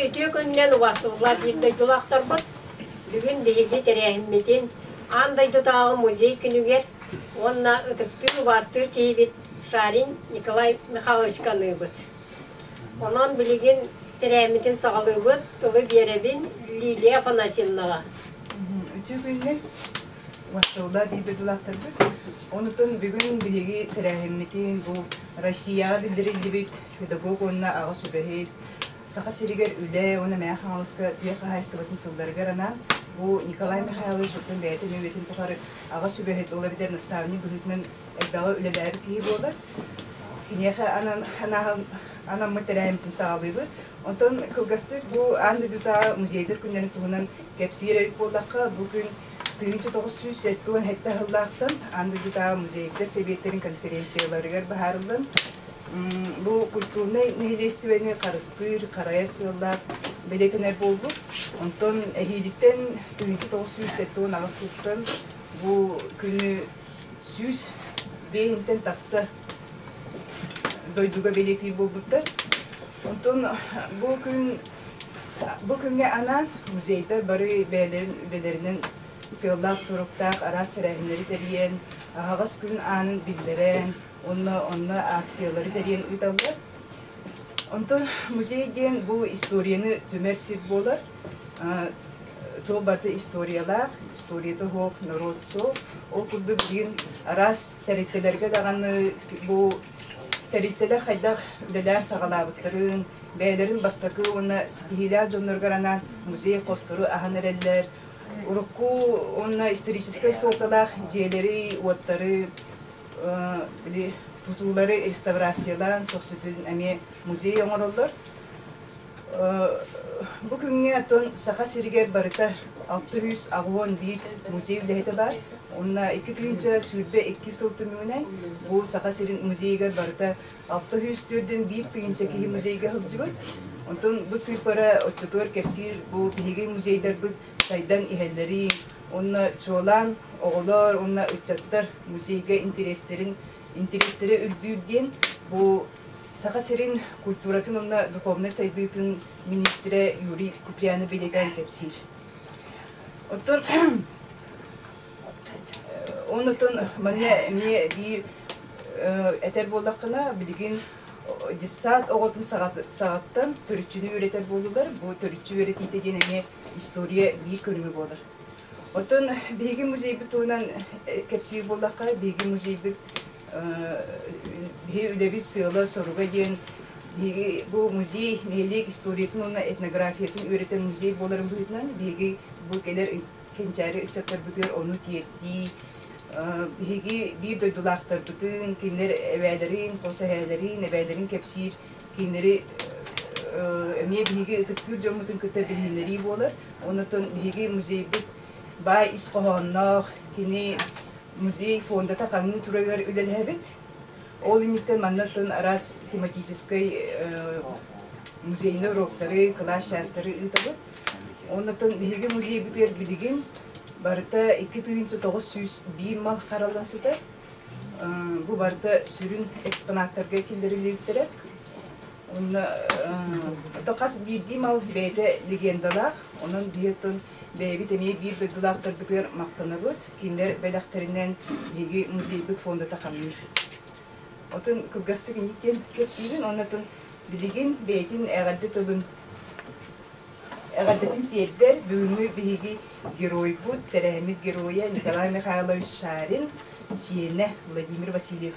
Үтүө күнүнэн убаастабыллаах биир дойдулаахтарбыт! Бүгүн биһиги тэрээһиммитин Аан дойдутааҕы музей күнүгэр уонна ытыктыыр убаастыыр киһибит Шарин Николай Михайловичка аныыбыт. Онон билигин тэрээһиммитин саҕалыыбыт, тылы биэрэбин Лилия Афанасьевнаҕа. Үтүө күнүнэн убаастабыллаах биир дойдулаахтарбыт! Онутун бүгүн биһиги тэрээһиммитин бу Россияҕа биллэриллибит педагог уонна аҕа сүбэһит, Саха сиригэр үлэ уонна Мэҥэ Хаҥаласка тыа хаһаайыстыбатын сылларыгар анаан бу Николай Михайлович оттон бэйэтин үйэтин тухары аҕа сүбэһит, ол эбэтэр наставник быһыытынан элбэҕи үлэлээбит киһи буолар. Киниэхэ анаммыт тэрээһиммитин саҕалыыбыт. Онтон кылгастык бу аан дойдутааҕы музейдар күннэрин туһунан кэпсиир эбит буоллахха, бу күн 1977 сыллаахтан аан дойдутааҕы музейдар сэбиэттэрин конференцияларыгар быһаарыллан Бу культурнай нэһилиэстибэни харыстыыр, харайар сыаллаах бэлиэтэнэр буолбут. Онтон эһиилиттэн 1978 сылтан бу күнү 105 тахса дойдуга бэлиэтиир буолбуттар. Онтон бу күн бу күҥҥэ анаан музейдар бары бэйэлэрин үлэлэринэн сыаллаах-соруктаах араас тэрээһиннэри тэрийэн, аһаҕас күн аанын биллэрэн, Уонна онно акциялары тэрийэн ыыталлар. Онтон музей диэн бу историяны түмэр сир буолар. Туох барыта историялаах, историята суох норуот суох. Ол курдук билигин араас тэрилтэлэргэ даҕаны бу тэрилтэлэр хайдах үлэлээн саҕалаабыттарын, бэйэлэрин бастакы уонна ситиһиилээх дьонноругар анаан музей хостору аһан эрэллэр. Урукку уонна историческай суолталаах дьиэлэри, уоттары били тутуулары реставрациялаан сөхсүтүн эмиэ музей оҥороллор. Бу күҥҥэ оттон Саха сиригэр барыта 681 музей үлэһитэ баар. Уонна 2022 сыл түмүгүнэн бу Саха сирин музейыгар барыта 641 тыһыынча киһи музейга сылдьыбыт. Онтон бу сыыппара оччотугар кэпсиир бу биһиги музейдарбыт сайдан иһэллэрин уонна чуолаан оҕолор уонна ыччаттар музейга интэриэстэрин интэриэстэрэ үрдүүр диэн бу Саха сирин культуратын уонна духовнай сайдыытын министрэ Юрий Куприянов бэлиэтээн кэпсиир. Оттон онутун манна эмиэ биир этэр буоллаххына билигин детсад оҕотун саҕаттан төрүччүнү үөрэтэр буоллулар. Бу төрүччү үөрэтиитэ диэн эмиэ история биир көрүҥэ буолар. Оттон биһиги музейбыт туһунан кэпсиир буоллахха, биһиги музейбыт биһи үлэбит сыала-соруга диэн биһиги бу музей нэһилиэк историятын уонна этнографиятын үөрэтэр музей буоларын быһыытынан биһиги бу кэлэр кэнчээри ыччаттарбытыгар ону тиэрдии, биһиги биир дойдулаахтарбытын, кинилэр эбээлэрин, хос эһээлэрин, эбээлэрин кэпсиир кинилэри эмиэ биһиги ытыктыыр дьоммутун кытта билиһиннэрии буолар. Онутун биһиги музейбыт баай ис хоһоонноох, кини музей фондата хаҥыы турарыгар үлэлэһэбит. Ол инниттэн маннаттан араас тематическай музейнай уроктары, кылаас чаастары ыытабыт. Оннуттан биһиги музейбытыгар билигин барыта 2901 мал хараллан сытар. Бу барыта сүрүн экспонаттарга киллэриллибиттэрэ. Онно хас биирдии мал бэйэтэ легендалаах, онон биһиги бэйэбит эмиэ биир дойдулаахтарбытыгар махтанабыт. Кинилэр бэлэхтэринэн биһиги музейбыт фондата хамныыр. Отун кылгастык инник диэн кэпсиибин, оннотун билигин бэйэтин эҕэрдэ тылын эҕэрдэтин тиэрдэр бүгүҥҥү биһиги геройбут, тэрээһиммит геройа Николай Михайлович Шарин, сиэнэ Владимир Васильев.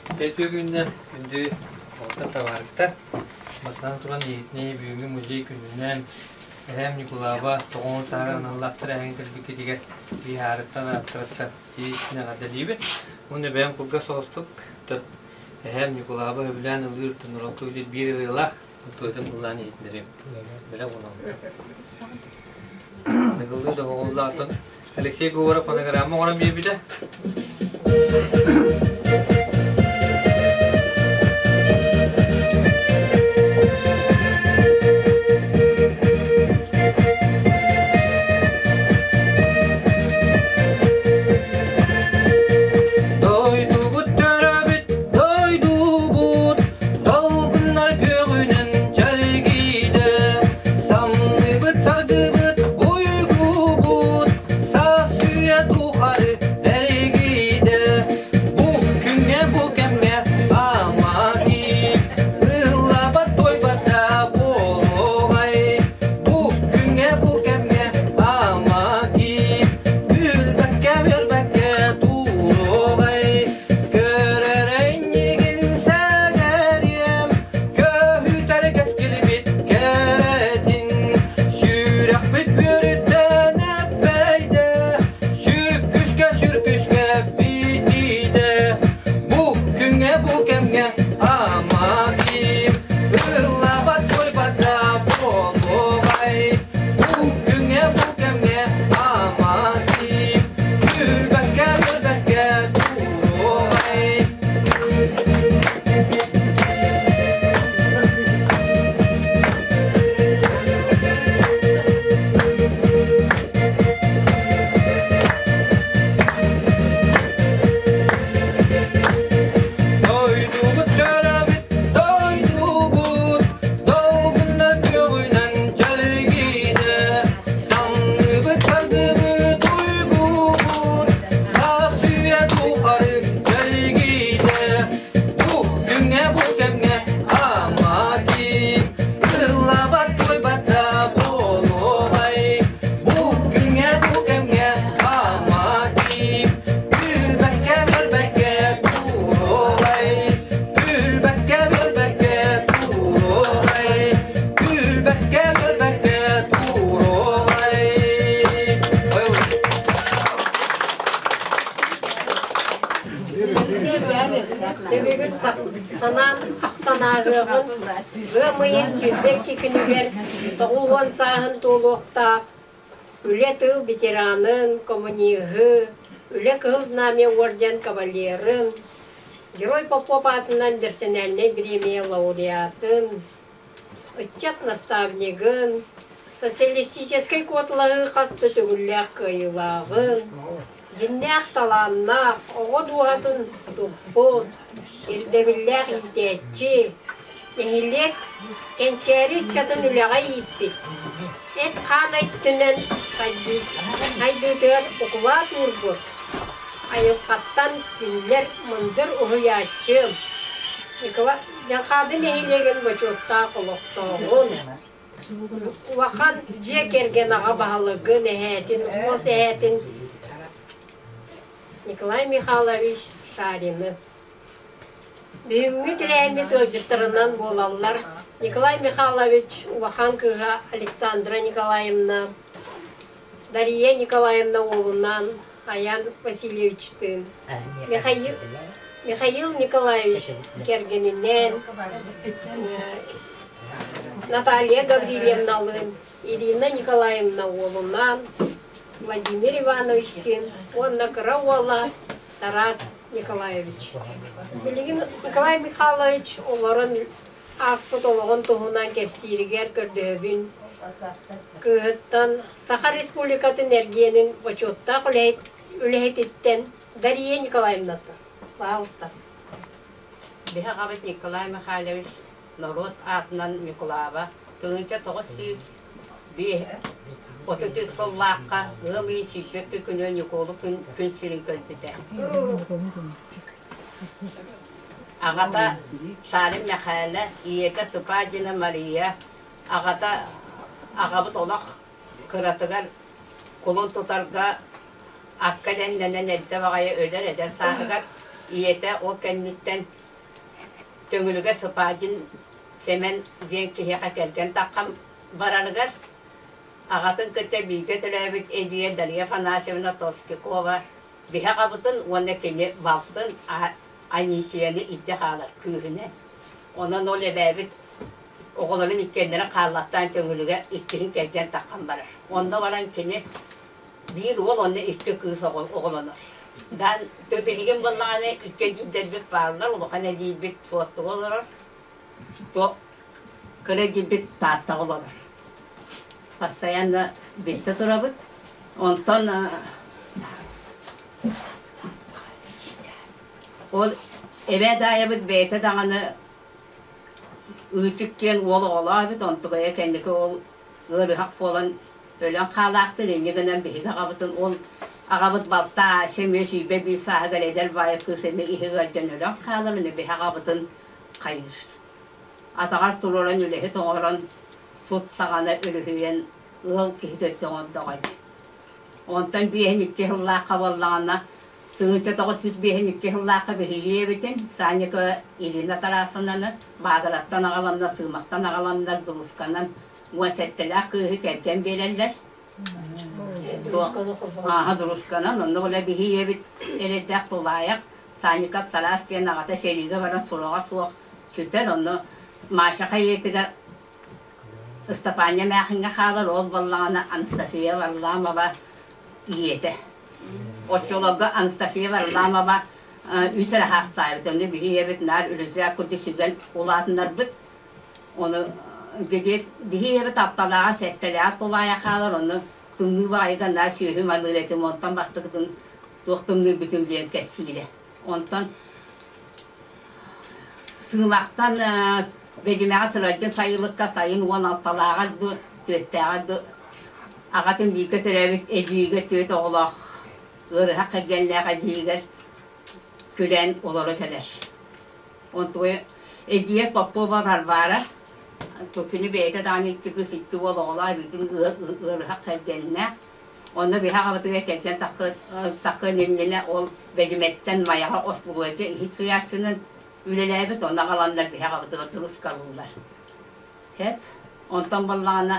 Үтүө күннэр, күндү оҕотор табаарыстар! Бастатан туран иһитинэй бүгүҥҥү музей күнүнэн эһээм Ньукулааба тоҕоҥун саһар аналлаах тэрээһин кэлбиккитигэр биһаарыттан ааттарыттан тиийиитин эҕэрдэлиибин. Уонна бэйэм кылгас соҕустук эһээм Ньукулааба сөбүлээн ыллыыр тоноролку биир ырыалаах Туотун ыллаан иһитиннэриэм. Бэлэх уонабын. Ныгыллыы доҕоҕоллоотон Алексей Говоров фонограмма оҥорон биэрбитэ. Дойдубут төрөбүт дойдубут долгуннар күөҕүнэн чэлгийэр. ааһыаҕын ыам ыйын 22 күнүгэр 90 сааһын туолуохтаах үлэ тыыл ветеранын, коммуниһы, Үлэ Кыһыл Знамя орден кавалерын, Герой Попов аатынан персональнай бириэмийэ лауреатын, ыччат наставнигын, социалистическай куоталаһыы хас да төгүллээх кыайыылааҕын, дьиҥнээх талааннаах, оҕо дууһатын туппут, ирдэбиллээх иитээччи, нэһилиэк кэнчээри ыччатын үлэҕэ ииппит, эт-хаан өттүнэн сайдыытыгар укулаат уурбут, айылҕаттан биллэр мындыр уһуйааччы Николай Дьаҥхаады нэһилиэгин бочуоттаах олохтооҕун, улахан дьиэ кэргэн аҕа баһылыгын эһээтин, хос эһээтин Николай Михайлович Шарины. Бүгүҥҥү тэрээһиммит ыалдьыттарынан буолаллар Николай Михайлович улахан кыыһа Александра Николаевна, Дария Николаевна уолунаан Аян Васильевичтыын, Михаил, Михаил Николаевич кэргэнинээн Наталья Гаврильевналыын, Ирина Николаевна уолунаан Владимир Ивановичтыын уонна кыра уола Тарас Николаевич. Билигин Николай Михайлович олорон ааспыт олоҕун туһунан кэпсииригэр көрдөһөбүн. Кыыһыттан Саха Республикатын эргиэнин бочуоттаах үлэһититтэн Дария Николаевнаттан. Пожалуйста. Биһи аҕабыт Николай Михайлович норуот аатынан Ньукулааба 1905 33 сыллаахха ыам ыйын 22 күнү Ньукуолу күн, күн сирин көрбүтэ. Аҕата Шарин Мэхээлэ, ийэтэ Сыпаадина Мария, аҕата аҕабыт олох кыратыгар кулун тутарга акка дэннэнэн эрдэ баҕайы өлөр эдэр сааһыгар ийэтэ ол кэнниттэн Төҥүлүгэ Сыпаадин Сэмэн диэн киһиэхэ кэргэн таххан барарыгар аҕатын кытта бииргэ төрөөбүт эдьиийэ Дарья Афанасьевна Толстякова биһи аҕабытын уонна кини балтын Анисияны илдьэ хаалар күүһүнэн. Онон ол эбээбит оҕолорун иккиэннэрин хааллаттаан Төҥүлүгэ иккиһин кэргэн таххан барар. Онно баран кини биир уол уонна икки кыыс оҕолонор. Дан билигин буоллаҕына икки эдьиийдэрбит бааллар, улахан эдьиийбит Суоттуга олорор, то кыра эдьиийбит Тааттаҕа олорор. Постоянно билсэ турабыт. Онтон ол эбээ даайабыт бэйэтэ даҕаны Ыычык диэн уол оҕолоох эбит, онтугайа кэнники ол ыарыһах буолан өлөн хаалаахтыыр, инньэ гынан биһиги аҕабытын ол аҕабыт балта Ася эмиэ 21 сааһыгар эдэр баайа кыыс эмиэ иһи ыалдьан өлөн хаалар, аны биһи аҕабытын хайыыр. Атаҕар туруоран үлэһит оҥорон сут саҕана өрүһүйэн ыал киһитэ өттө оҥордоҕо дии. Онтон биэһин икки сыллаахха буоллаҕына 1952 сыллаахха биһиги эбитин Санникова Ирина Тарасовнаны Баадыраттан аҕаланнар, Сыымахтан аҕаланнар Дулусканан 17-лээх кыыһы кэргэн биэрэллэр. Ааһа Дулусканан, онно була биһи ийэбит эрэйдээх тулаайах Санников Тарас диэн аҕата сэриигэ баран сураҕа суох сүтэр, онно Маша хайыытыгар Ыстапаанньа эмээхиҥҥэ хаалар, ол буоллаҕына Анастасия Варламова ийэтэ. Оччолорго Анастасия Варламова үс эрэ хаастаабыт, ону биһи ийэбит наар үрүсээк курдук сүгэн улаатыннарбыт. Ону где биһи ийэбит алталааҕа, сэттэлээҕэ тулаайа хаалар, ону тымныы баҕайыга наар сүөһү маныыр этим, онтон бастакытын туох тымныйбытым диэн кэпсиирэ. Онтон Сыымахтан Бэдьимэҕэ сылдьан сайылыкка сайын 16-лааҕар дуу, түөртээҕэр дуу аҕатын бииргэ төрөөбүт эдьиийигэр түөрт оҕолоох ыарыһах кэргэннээх эдьиийигэр күрээн олоро кэлэр. Онтугай эдьиийэ Попова Варвара күнү бэйэтэ даҕаны икки кыыс икки уол оҕолоох эбитин ыарыһах кэргэннээх. Онно биһи аҕабытыгар кэргэн таххыан иннинэ ол Бэдьимэттэн Майаҕа ослугуойга иһит суйааччынан үлэлээбит, онно аҕаланнар биһи аҕабытыгар турускалыыллар. Сөп. Онтон буоллаҕына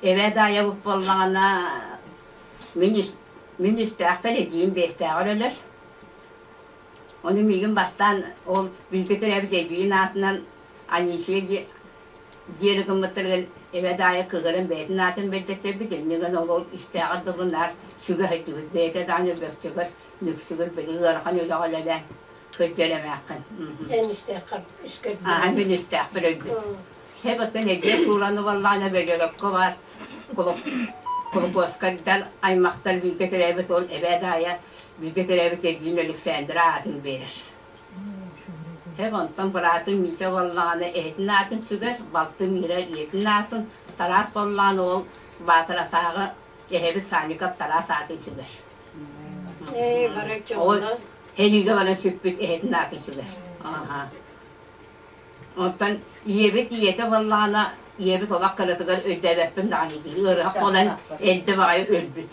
эбээ Даайабыт буоллаҕына мин, мин үстээхпэр эдьиийим биэстээҕэр өлөр. Ону миигин бастаан ол бииргэ төрөөбүт эдьиийин аатынан Анисия диэри гыммыттарыгар эбэ даайа кыгыран бэйэтин аатын бэрдэттэрбит, инньэ гынан ол үстээҕэр дылы наар сүгэ сылдьыбыт. Бэйэтэ даҕаны бөкчөгөр, нүксүгэр били ыарахан үлэҕэ үлэлээн кырдьар эмээххин. Эн үстээххэр үскэр Аа, мин үстээхпэр өлбүт. Хэп оттон эдьиэ Шураны буоллаҕына бөдьөлөккө баар Кулукуоскайдар аймахтар бииргэ төрөөбүт ол эбээ даайа бииргэ төрөөбүт эдьиийин Александра аатын биэрэр. Хэп онтон быраатым Митя буоллаҕына эһэтин аатын сүгэр, балтым Ира ийэтин аатын, Тараас буоллаҕына ол Баатаратааҕы эһэбит Санников Тараас аатын сүгэр. Ээ, бары Ол дьонно. Һэлиигэ баран сүппүт эһэтин аатын сүгэр. Аха. Оттон ийэбит ийэтэ буоллаҕына, ийэбит олох кыратыгар өйдөөбөппүн даҕаны диир. Ыарыһах буолан эрдэ баҕайы өлбүт.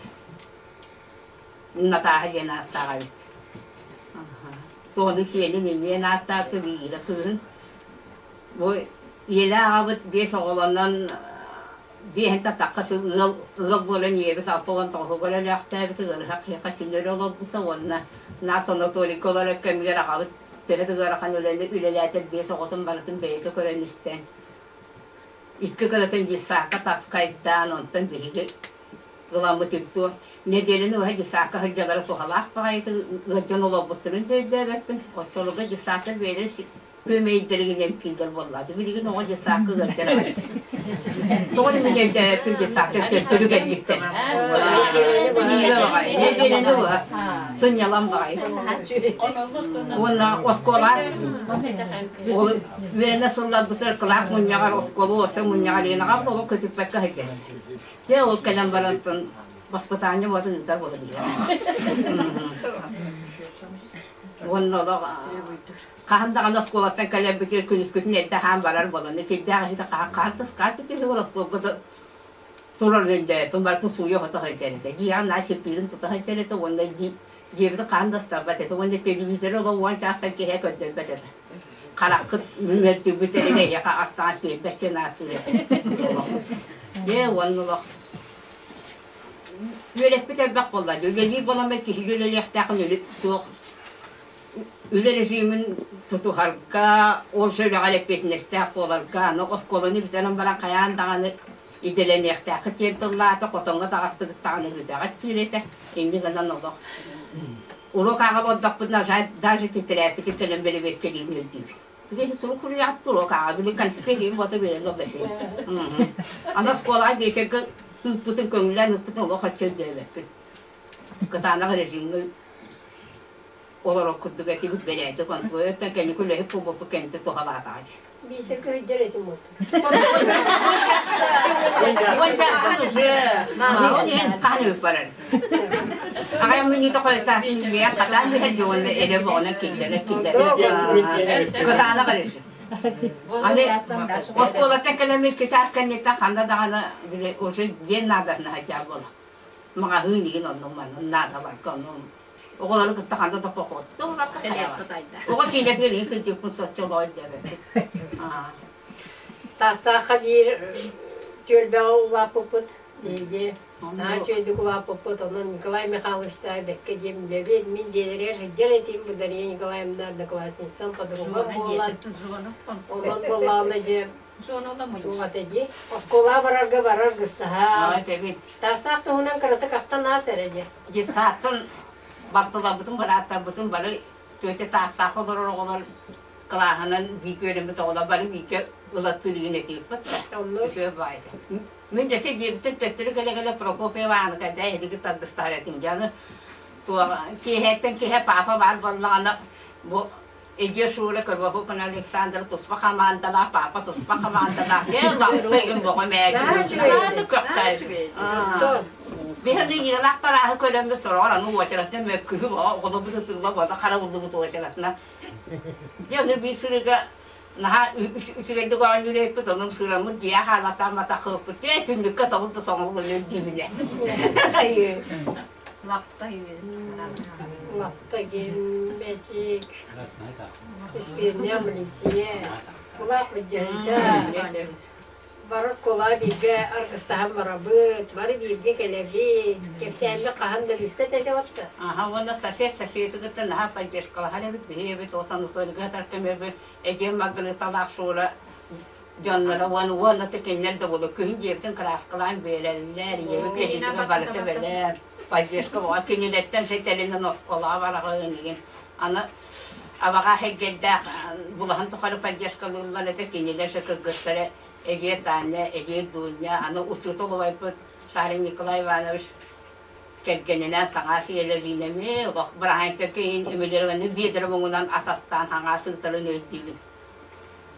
Натааһа диэн ааттаах эбит. Туону сиэнин инниэн ааттаабыт Ира кыыһын. Бу ийэлээх аҕабыт биэс оҕолонон биэһин тахха сыл ыал ыал буолан ийэбит 69-угар өлөөхтөөбүт ыарыһах киһиэхэ син өр олорбута уонна Нас Анатолийга олорор кэмигэр аҕабыт төһө да ыарахан үлэни үлэлээтэр биэс оҕотун барытын бэйэтэ көрөн-истэн икки кыратын детсадка таскайдаан онтон биһиги ыламмыт туох нэдиэлэни быһа детсадка сылдьаллара туһалаах баҕайытык ыалдьан олорбуттарын да өйдөөбөппүн. Оччолорго детсадтар бэйэлэрэ күөмэйдэригин эмтииллэр буоллаҕа. Билигин оҕо детсадка ыалдьар аҕай. Тоҕо эрэ мин өйдөөбөппүн детсадка төттөрү кэлбиттэр. Нэдиэлэни баҕайы, нэдиэлэни быһа сынньалаҥ баҕайы. Уонна оскуола ол үөрэнэ сылларбытыгар кылаас мунньаҕар, оскуола уопсай мунньаҕар Ленаҕа олох көтүппэккэ сылдьар. Дьэ ол кэлэн баран воспитание вот ыытар буолан иһэр. Уонна олох хаһан даҕаны оскуолаттан кэлэрбитигэр күнүскүтүн эрдэ аһаан барар буолан кирдээх иһитэ хаһан хаһан тыскаат түһүгэр остуолга да турар өйдөөппүн барытын сууйа-хото сылдьар этэ. Дьиэҕэ наһаа сиппиирин тута сылдьар этэ уонна дьиэбитин хаһан да астарбат этэ уонна телевизоры олох уон чаастан киэһэ көрдөрбөт этэ. Хараххыт мөлтүүбүт эрэ эһиэхэ ас-таҥас биэрбэт диэн ааттыыр этэ. Дьэ уонна олох үөрэппит элбэх буолла. Үлэлиир буолан киһи үлэлиэхтээх суох үлэ режимин тутуһарга, ол үлэҕэ эппиэтинэстээх буоларга, аны оскуоланы бүтэрэн баран хайаан даҕаны идэлэниэхтээххит диэн тыллаата, хотоҥҥо таҕыстыбыт даҕаны бүтэҕит диир этэ. Инньэ гынан олох уруок ааҕа олордохпутуна даже титирээппитин кэлэн бэрэбиэркэлиирин өйдүүбүт. Били сурук суруйаҕыт уруок ааҕа, били конспект бота биэрэн олбэсин. Аны оскуолаҕа биэчэргэ ыыппытын көҥүллээн ыыппытын олох оччо өйдөөбөппүт. Кытаанах режимҥэ олорор курдук этибит бэрээдэк онтуойуттан кэнники үлэһит буолбуппут кэнники туһалаатаҕа дии. Биэчэргэ өйдөр этим буолтун. Уон чаастан уже ол иһин хаһан эбит барар. Аҕай минута хойутаан дьиэ хатаан биһэр дьоҕунна эрэ боҕунан киллэрэр киллэрэр. Кытаанах эрэ. Аны оскуолаттан кэлэммит икки чаас кэнниттэн ханна даҕаны били уже дьиэн наадатына сылдьар буола. Маҕаһыын игин оннук маннык наадаларга оннук Оҕолору кытта ханна да похуоттуу барбакка хайаҕа. Оҕо киинэтигэр илин сылдьыппын соччо олоҕой диэбэппит. Таастаахха биир түөлбэҕэ улааппыппыт. Биһиги наһаа үчүгэйдик улааппыппыт. Онон Николай Михайловичтаах бэккэ диэн билэбит. Мин дьиэлэригэр сылдьар этим. Бу Дария Николаевна одноклассницам, подругам буолан. Онон буоллаҕына дьэ туох этэ дии. Оскуолаҕа барарга барар гыстаһаа. Таастаах туһунан кыратык ахтан аас эрэ дии. Детсадтан балтыларбытын, бырааттарбытын бары тетя таастаах олорор оҕолор кылааһынан бииргэ үөрэммит оҕолор бары бииргэ ылаттыыр игин этииппит да. Үчүгэй баҕайы этэ. Мин дьэсэ дьиэбиттэн төттөрү кэлэ-кэлэ Прокопьева Ааныка да эһиги тардыстаһар этим. Дьэ аны киэһэттэн киэһэ папа баар буоллаҕына бу Эдьиэ Шура Кырбахукина Александра туспа хамаандалаах, папа туспа хамаандалаах. Ээ, лаппа игин боҕо мээчи. Көхтөөбүт. Биһиги Иралаах тарааһы көрөммүт сороҕор аны уочаратынан мөккүһү боҕо оҕолорбут ытыылла бода хара буллубут уочаратынан. Дьэ аны биир сырыыга наһаа үчүгэйдик оонньуур эбиппит, онон сыраммыт дьиэ хаалатаан матахыппыт. Дьэ түннүккэ тобул да соҥоллон өлдүүбүнэ. Лапта Лапта гиммэчик, Үспүөннээх милиция, Кулаах быдьайда. Бары оскуолаҕа бииргэ аргыстаһан барабыт, бары бииргэ кэлэбит, кэпсээммит хаһан да бүппэт этэ отто. Аха уонна сосед соседы кытта наһаа поддержкалаһар эбит, биһи эбит ол санаторийга сытар кэмэбит эдьиэм Маргариталаах Шура дьонноро уонна уонна кинилэр да буолуо күһүн дьиэбитин краскалаан биэрэллэр, ийэбит кэлиитигэр барыта бэлэм, поддержка буолар кинилэртэн ситэринэн оскуолаҕа бараҕын игин аны абаҕа эһэйгэрдээх булаһын тухары поддержкалыыллар этэ кинилэр же кыргыттара эдьиэй Таня, эдьиэй Дуня, аны учуутал убайбыт Шарин Николай Иванович кэргэнинээн саҥа сиэлэлиинэми олох бырааһынньыктарга иһин үмүлэргэни биэдэрэ муҥунан ас астаан хаҥаа сыытарын өйдүүбүн.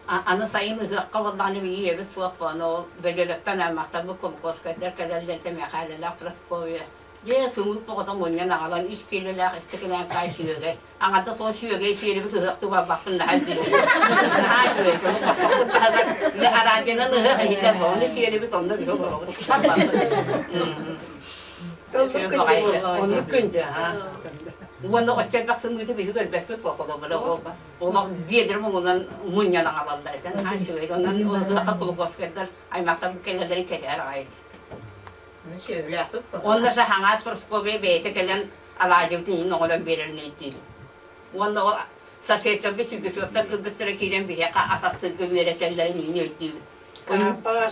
Аны сайын ыһыахха буоллаҕына биһиги ийэбит суох буолан ол бөдьөлөктөн аймахтарбыт Кулаковскайдар кэлэллэртэ Михайлалаах Прасковья дьэ сымыыт оҕото мунньан аҕалан үс киилэлээх истэкилээн сүөгэй аҥарда суох сүөгэй сиэрибит ыһыахтыы барбаппын наһаа диибин наһаа үчүгэй хосхоппут таһыгар араадьынан ыһыах иһиллэр ону сиэрибит онно үһү олоробут барбаппыт оннук күндү уонна оччо элбэх сымыыты биһи көрбөппүт холобура ол олох биэдэр муҥунан мунньан аҕалаллар этэ наһаа үчүгэй онон ыһыахха Кулаковскайдар аймахтар кэлэллэрин кэтэһэр аҕай Онно Хаҥаас Прасковья бэйэтэ кэлэн алаадьыбытын иһин оҥорон биэрэрин өйдүүбүн. Уонна ол соседтарга Сергачевтар кыргыттара киирэн биһиэхэ ас астыырга үөрэтэллэрин иһин өйдүүбүн.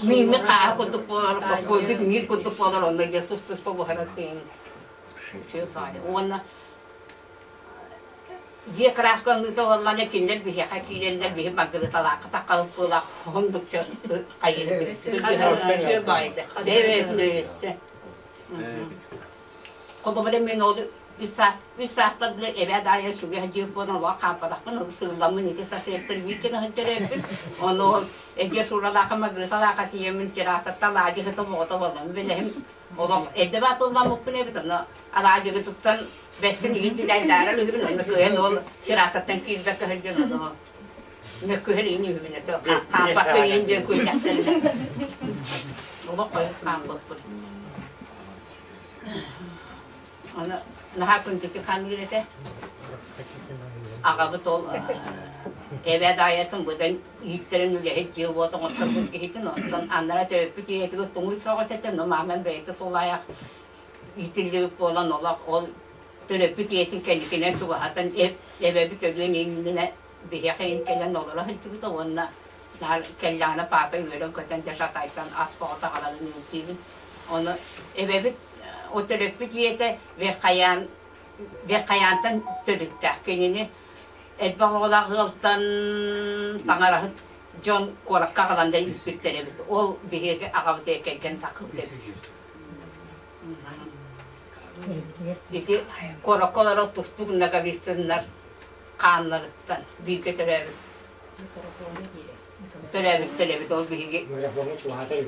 Мииммит хааһы курдук буолар, соккуойбут миир курдук буолар, онно дьэ тус-туспа буһарар тыын. Уонна Дьиэ кырааскаланыыта буоллаҕына кинилэр биһиэхэ киирэллэр, биһи Маргариталаахха таххалыппылаах уһундукча хайыырбыт. Бэйэ-бэйэтин Холобура мин ол үс саас үс сааспар бile эбээ даайа сүгэ дьиэ буолан олох хаампатахпын ыл сырылламмын ити сасыаттар биир гына сылдьар эбиппин. Ону ол эдьиэ Шуралаахха Маргариталаахха тиийэммин террасаттан алаадьы сыта оҕото буоллам билэһим Олох эрдэ баатылламмыппын эбит, онно алаадьыгытыттан бэссин иһин дьүлэйдаарар үһүбүн, онно кыайан ол террасаттан киирбэккэ сылдьан ону мөккүһэр иһин үһүбүн өссө хаампакка иһин диэн күллэхтэринэ. Олох хойут хаампыппын. Аны наһаа күндүтүк ханыыр этэ. Аҕабыт ол эбээ даайатын быдан ииттэрин үлэһит дьиэ-уот оҥотторбут киһитин, оттон аннара төрөппүт ийэтигэр туҥуй соҕус этэ, но маамам бэйэтэ тулаайах иитиллибит буолан олох ол төрөппүт ийэтин кэнникинэн чугаһатан эбэбит өлүөн иннинэ биһиэхэ иһин кэлэн олоро сылдьыбыта уонна наар кэллэҕинэ папа үөрэн-көтөн дьэ Жатайтан ас боҕото аҕаларын үҥкүүбүн. Ону эбэбит ол төрөппүт ийэтэ Верхоян Верхоянтан төрүттээх кинини элбэх оҕолоох ыалтан таҥараһыт дьон куоракка аҕалан да ииппиттэр эбит. Ол биһиги аҕабыт кэргэн тахсыбыт эбит. Ити куоракка олорор тустуук Ноговицыннар хааннарыттан бииргэ төрөөбүт төрөөбүттэр эбит ол биһиги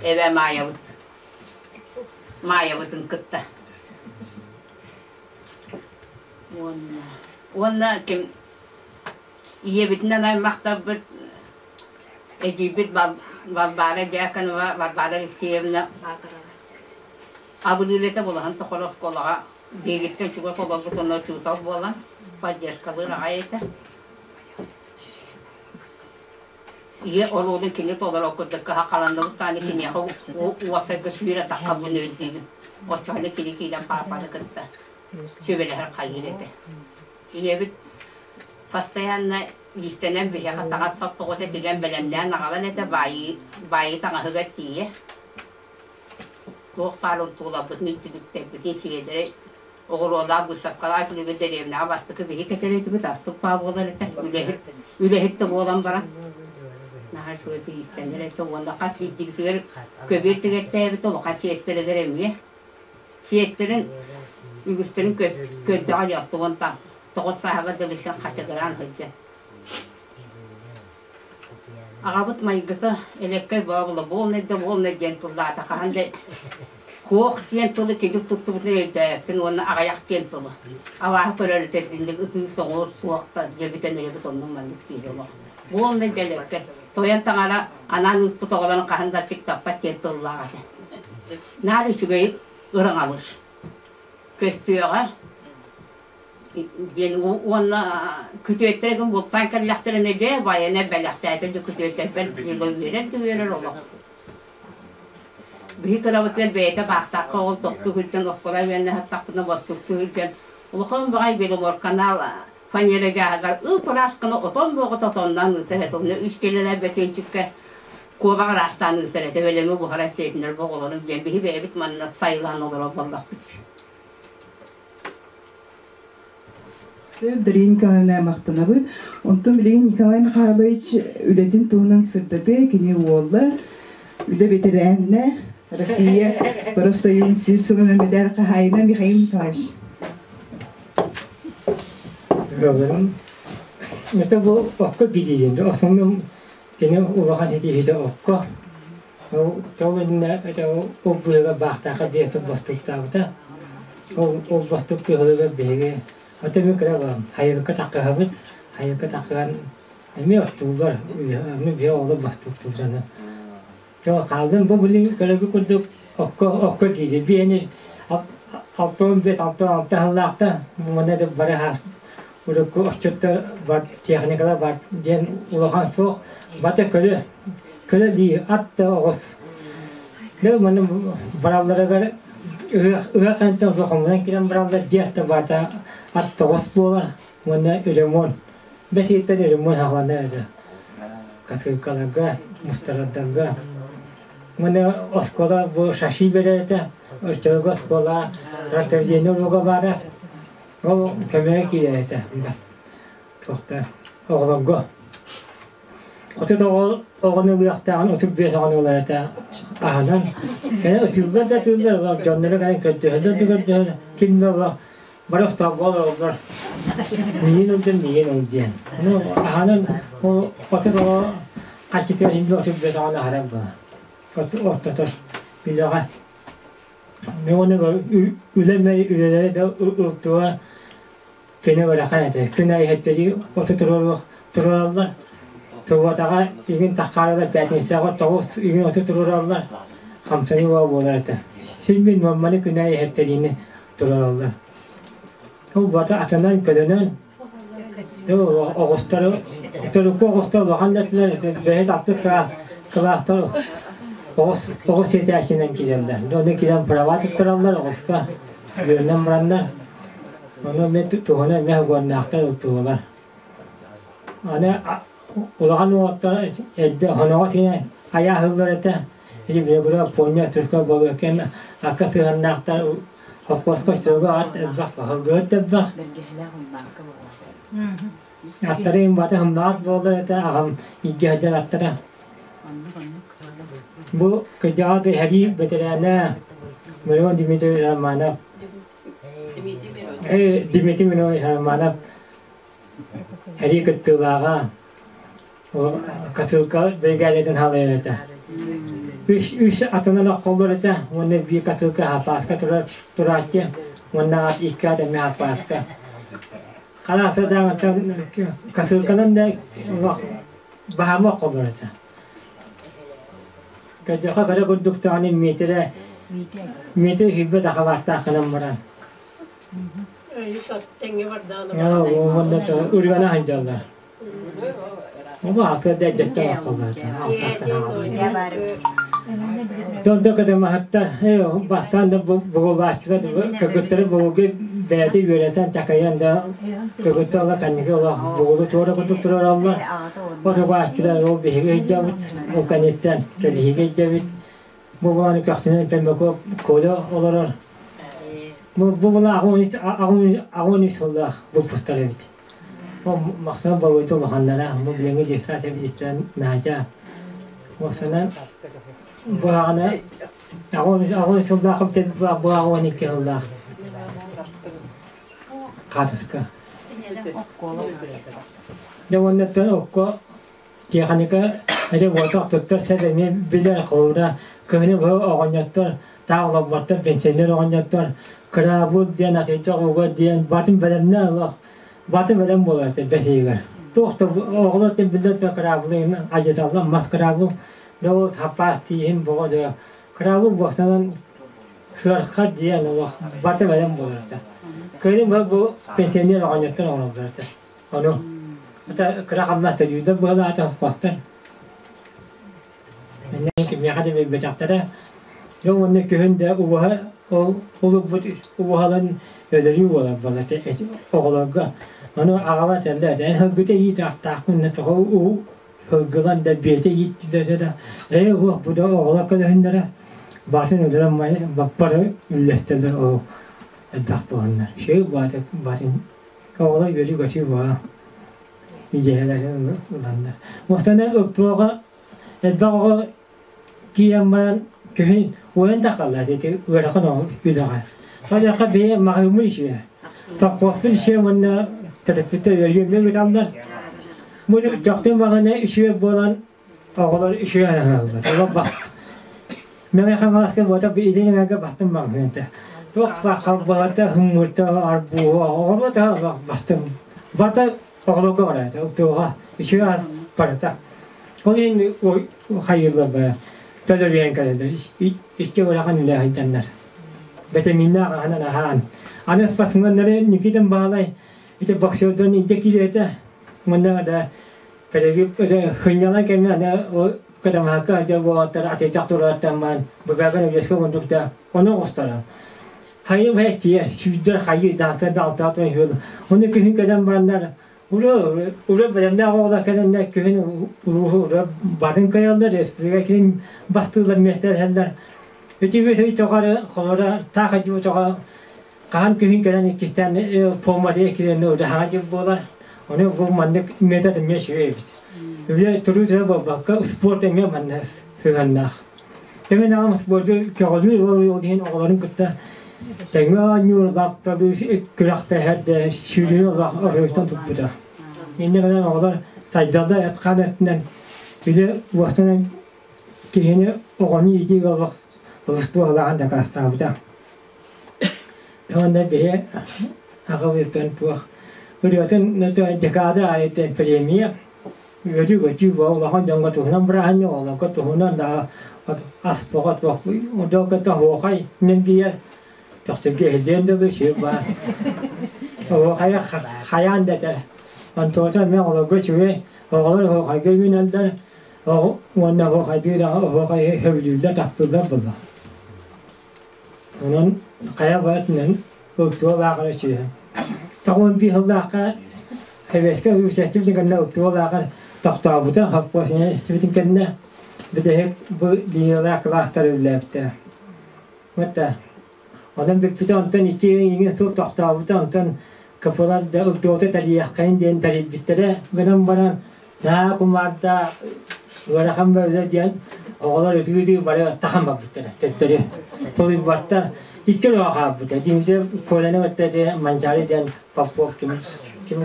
эбээ Маайабыт Маайабытын кытта. Уонна уонна ким ийэбитинэн аймахтарбыт эдьиийбит Варвара Дьяконова, Варвара Алексеевна абылыыр этэ булаһын тухары оскуолаҕа биһигиттэн чугас олорбут онно учуутал буолан поддержкалыыр аҕай этэ. Ийэ оруолун кини толорор курдук кыһа-халанныбыт даҕаны киниэхэ уопсайга сүүрэ таххабын өйдүүбүн. Оччоҕуна кини киирэн паапаны кытта сүбэлэһэр хайыыр этэ. Ийэбит постоянно иистэнэн биһиэхэ таҥас соппоҕута тигэн бэлэмнээн аҕалан этэ баайыы, баайыы таҥаһыгар тиийэ. Туох баар унтууларбытын, үттүгүттэрбитин сиэдэрэй оҕуруолаах быысапкалаах күнүгэр дэриэбинэҕэ бастакы биһи кэтэр этибит, астык баа буолар этэ, үлэһит, үлэһит да буолан баран. Наһаа үчүгэй иистэнэр этэ уонна хас биирдиибитигэр көбүөр тигэртээбит улахан сиэттэригэр эмиэ. Сиэттэрин үгүстэрин көрдөҕө дьэ уонна тоҕус сааһыгар дылы син хачыгыраан сылдьар. Аҕабыт майгыта элэккэй бообула буолнай да буолнай диэн тыллаата хаһан да куох диэн тылы кидик туттубутун өйдөөппүн уонна аҕыйах диэн тылы. Абааһы көрөр этэрдинник ытыы-соҥуур суох да дьэбитэн эрэбит оннун маннык диир олох. Буолнай да элэккэй. Тойон таҥара анаан ыыппыт оҕолорун хаһан да аччыктаппат диэн тыллаах этэ. Наар үчүгэйи ыраҥалыыр. Көстүөҕэ диэн уонна күтүөттэрэ күн бултаан кэллэхтэринэ дьэ байана бэлэхтээтэ дьэ күтүөттэрбэр диэн үөрэр да үөрэр олох. Биһи кырабытыгар бэйэтэ баахтаахха ол тохтуу сылдьан оскуола үөрэнэ сыттахпытына бостуктуу сылдьан улахан баҕайы Беломорканал фанера дьааһыгар ып-ыраас гына отон буоҕа отонноон ыытар этэ. Онно үс килэлээх бэтиэнчиккэ куобах ыраастаан ыытар этэ. Бэлэми буһаран сиэтинэр оҕолорун диэн биһи бэйэбит манна сайылаан олорор буоллахпыт. Сөп, Дария Николаевна махтанабыт. Онтон билигин Николай Михайлович үлэтин туһунан сырдатыа, кини уола, үлэ бэтэрээнэ, Россия профсоюзун сүүс сылынан мэдээр хаһаайына Михаил Николаевич. Ролларын это бу окко билиилин основном кини улахан ситиһиитэ окко ол ол иннэ это ол быһыга баахтаахха биэс бостуктаабыта ол ол бостук тыһылыгар биһиги ото мин кыра барам хайырыкка таххыһабыт хайырыкка таххыһан эмиэ оттууллар эмиэ биһи оҕолор бостуктууллар хаалдым бу билин көрөргө курдук окко окко диири биэни 65 66 сыллаахта муна да бары хаас урукку отчуттар бар техникалар бар диэн улахан суох бата көлө көлө дии ат да оҕус дэ маны баралларыгар ыһыах ыһыах кэнниттэн хомунан киирэн бараллар диэх да барта ат тоҕус буолар уонна ремонт бэс ыйыттан ремонт саҕаланар этэ катылкаларга мустарардарга уонна оскуола бу шаши берэр этэ оччолорго оскуола трактордение уруога баара ол көмөҕө киирэр этэ туохта оҕолорго 30 оҕо оҕону ылыахтааҕын 35 оҕону ылар этэ аһынан кэлэн ытыыллар да ытыыллар дьонноро кэлэн көрдөһөллөр да көрдөһөр ким да олох бары остоолбо олороллор миигин ылдын миигин ыл диэн ну аһанан ол 30 оҕо хаччытыгар иһин 35 оҕону аһарар буолар ортотор үлэҕэ уонна үлэ үлэлэрэ да ылтыга кини ыарахан этэ күн аайы иһэттэри оту туруораллар туруотаҕа игин таххааралар пятницаҕа тоҕус игин оту туруораллар хамсаныы буолар этэ син мин мамманы күн аайы иһэттэриини туруораллар ол бата атынан көлөнөн оҕустары төрүккү оҕустар улахан да этилэр бэйэт аттык кылаастар оҕус оҕус сиэтээччинэн киирэллэр ону киирэн права туттараллар оҕуска үөрэнэн бараннар ону эмиэ туһунан эмиэ угуоннаахтар ылтылар аны улахан уолаттар эрдэ хоноҕо сиэнэ айааһыллар этэ ити били поня түркө болуоккен акка сыһаннаахтар Холкуоска оччолорго ат элбэх, сылгыһыт элбэх. Аттары имбаты хымнаҕас буолар этэ, аҕам илдьэ сылдьар аттара. Бу кырдьаҕас сэрии бэтэрээнэ Миронов Дмитрий Романов. Дмитрий Миронович Романов сэрии кыттыылааҕа. Катылка биригээдэтин халайар этэ. Үс, үс атынан оххоллор этэ, уонна биир катылка хапааска турар турааччы, уонна ат икки ат эмиэ хапааска. Харааса даҕаттан катылканан да баһаама оххоллор этэ. Кадьаха кыра курдук даҕаны миэтэрэ миэтэрэ киирбэт ахабааттаах гынан баран. Үс ат тэҥҥэ бардаҕына. Уонна үргана сылдьаллар. Ата дэддэттэн Донда кадамаһатта бастаан да бугулааччылар кыргыттары бугулга бэйэтэ үөрэтэн такайан да кыргыттар ола канники ола бугулу туора курдук турараллар отубааччылар ол биһиги өйдөбүт ол кэнниттэн кэбиһиги өйдөбүт бу буолан көхсүнэн Пембеков Коля олорор бу була агон үс сыллаах выпустар эбит Махсана Болуойта улаханнара, бу билиҥҥи дьыссаат эбититтэн Наадьа. Махсана бу аҕана аҕын сыллаах бу аҕын икки сыллаах хаатыска. Дьэ уонна окко Тиэхиньикэ ити буотах туттар сэп эмиэ билэр холобура кыһыны быһа оҕонньоттор таах олорботтор пенсионер оҕонньоттор кыраабыл диэн атыйдах уга диэн батын бэлэмнээн олох баты бэлэм буолар этэ бэс ыйыгар туох да оҕолор да биллэр да кыраабылы ажаталлар мас кыраабыл да ол хаппаас тииһин боҕо да кыраабыл буохтанан сыарха диэн олох баты бэлэм буолар этэ кыһыны быһа бу пенсионер оҕонньоттор оҥороллор этэ Ону кыра хамнас төлүүрдэр быһалаата хоспохтор. Иннин кимиэхэ да биэрбэтэхтэрэ. Дьэ уонна күһүн да убаһа ол улубут убаһаларын өлөрүү буолар буолла оҕолорго. Ону аҕаба этэллэр эн һылгыта иитаахтаахпын да тоҕо уу һылгылан да биэтэ ииттилэр да ээ уох бу да оҕолор көлөһүннэрэ баатын өлөрөн баппары үллэстэллэр ол элбэх буоланнар. Шей бааты баатын оҕолор үөрүү-көтүү буола идиэһэлэрин ыланнар. Муостаны ылтуоҕа элбэх оҕо киирэн баран күһүн уойан да хаалла ити ыарахан үлэҕэ. Содьахха бэйэ маҕаһыыммын ишиэ. Сопхуоспун ишиэ уонна төрөппүттэр өйүөммүн ыыталлар. Бу дьохтун маҕана ишиэ буолан оҕолор ишиэ аһаллар. Олор бас. Мэҥэ Хаҥаласка буота илин эҥэргэ бастым маҕаһыынта. Туох халбаһыта, хыммыта, арбуһа, оҕолор да бастым. Барыта оҕолорго барар, туоҕа үчүгэй ас барыта. Ол иһин хайыыллар бара төлөрүйэн кэлэллэр. Икки улахан үлэ сылдьаннар. Бэтэмииннээх аһынан аһаан. Аны спортсменнары Никитин Баһылай ити боксердарын илдьэ киириэтэ. Уонна да хынньалаҥ кэмҥэ аны ол кытамаһакка дьэ буолаттар атыйдах турараттан баран быбааган өлүөскэ курдук да ону оҕустарар. Хайы бэстиэр, сүүрдэр хайыы даахтар да алтаах туран үһү. Ону күһүн кэлэн бараннар ура ура бэлэмнээх оҕолор кэлэннэр күһүн улууһу ура батын кыайаллар, республика киин бастыылар миэстэлэһэллэр. Ити үс ый тухары холоро таах дьуу тоҕо хаһан күһүн кэлэн иккистээн форматыгар киирэн ура хаҥа дьыл буолар. Ону бу маннык метод эмиэ үчүгэй эбит. Үлэ туруу тура буолбакка спорт эмиэ манна сыһыаннаах. Кэмин аҕам спорду көҕүлүүр ол иһин оҕолорун кытта тэҥҥэ оонньуур, лапталыы күрэхтэһэр да сүүрүүнү оройуттан туппута. Инньэ гынан оҕолор сайдаллар эт-хаан өттүнэн үлэ уостанан киһини оҕону иитиигэ олох олус туһалааҕын дакаастаабыта. Уонна биһи аҕабыттан туох ырыатын декада аайы премия Үөрүү-көтүү буола улахан дьоҥҥо туһунан бырааһынньык, олорго туһунан да ас тоҕо туох дьолго оһуохай нэлгийэр төхтүргэ иһиллиэн дылы сир баар. Оһуохайа хайаан да этэр. Онтуота эмиэ оҕолорго үчүгэй, оҕолор оһуохайга үүнэллэр, уонна оһуохайдыыр оһуохайы сөбүлүүллэр, таптыыллар буолла. Онон хайа баатынан ылтуолаах эрэ сүөһү. 95 сыллаахха Сэбиэскэ үсэстибитин кэннэ ылтуолаахар тохтообута, хоппуос истибитин кэннэ бүтэһик бу линиялаах кылаастар үлэлээбиттэрэ. Вот онон бүппүтэ, онтон икки иҥин сыл тохтообута, онтон КПлар да ылтуота тэрийиэххэйин диэн тэрийбиттэрэ гынан баран наһаа кумаарда ыарахан бөҕө диэн оҕолор ытыы-ытыы бары тахан барбыттара төттөрү тулуйбаттар икки өрөҕө хаалбыта Димитриев Коляны кытта ити Манчаары диэн Попов ким ким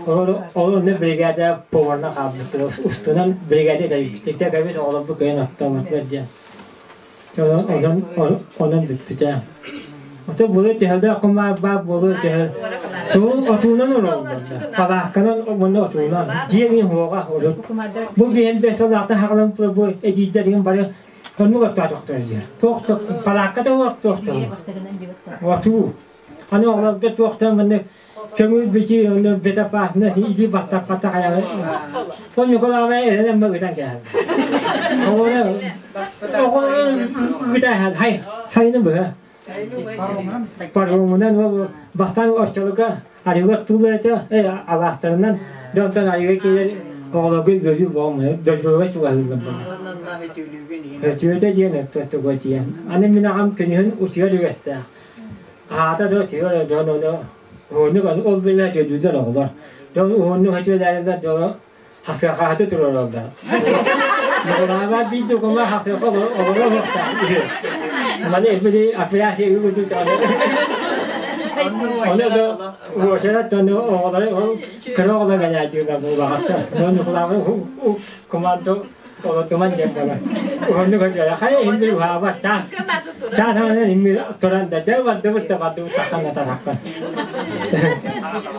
олор ол онно бригада поварна хаалбыттара устунан бригада тэрийбиттэр кэбис оҕолорбут кыайан оттооботтор диэн онон онон бүппүтэ. Ото буолу төһөлөөх кумаар баар буолу төһө тугун отуунан олороллор. Палаакканан уонна отуунан. Дьиэ уоҕа урут. Бу биһэн бэс сылаахтан хаҕалан бу эдиийдэрин бары оннук оттоотохтор диye. Туох палаакката туох Отуу. Аны оҕолорго туохтан маннык көҥүл бичи онно безопасность илии баттаппата хайаҕы. Ол Ньукулаабай эрэнэн ыгытан кээһэр. Оҕолор оҕолор ыгытан хай хайны быһа. Паромунан ол бастаан оччолуга арыгы туулар этэ алаастарынан дьонтон арыгы киирэр оҕолорго үөрүү буолмуна дойдуларга чугаһыыллар буолар. Өтүөтэ диэн өттө диэн. Аны мин аҕам күнүһүн утуйар үгэстээх. Аата да утуйар дьон ону уһуннук ол билэ төлүүллэр оҕолор. Дьон уһуннук өтүөлээрилэр дьону хасыахаһыты туруораллар. Нугураабар биир докума хасыаха олоро уһуктаах үһү. Маны били операция үгүтү Оны да уочарат ону оҕолору ол кыра оҕолор ганyaадыылар буолаҕаттар. Ону команда Олордуман диэн буолар. Уһуннук өтүөрэ. Хайа иһин уһаабас чаас. Чаас аҥарын имми туран да дьэ бардыбыт да бардыбыт тахсан да тарахпын.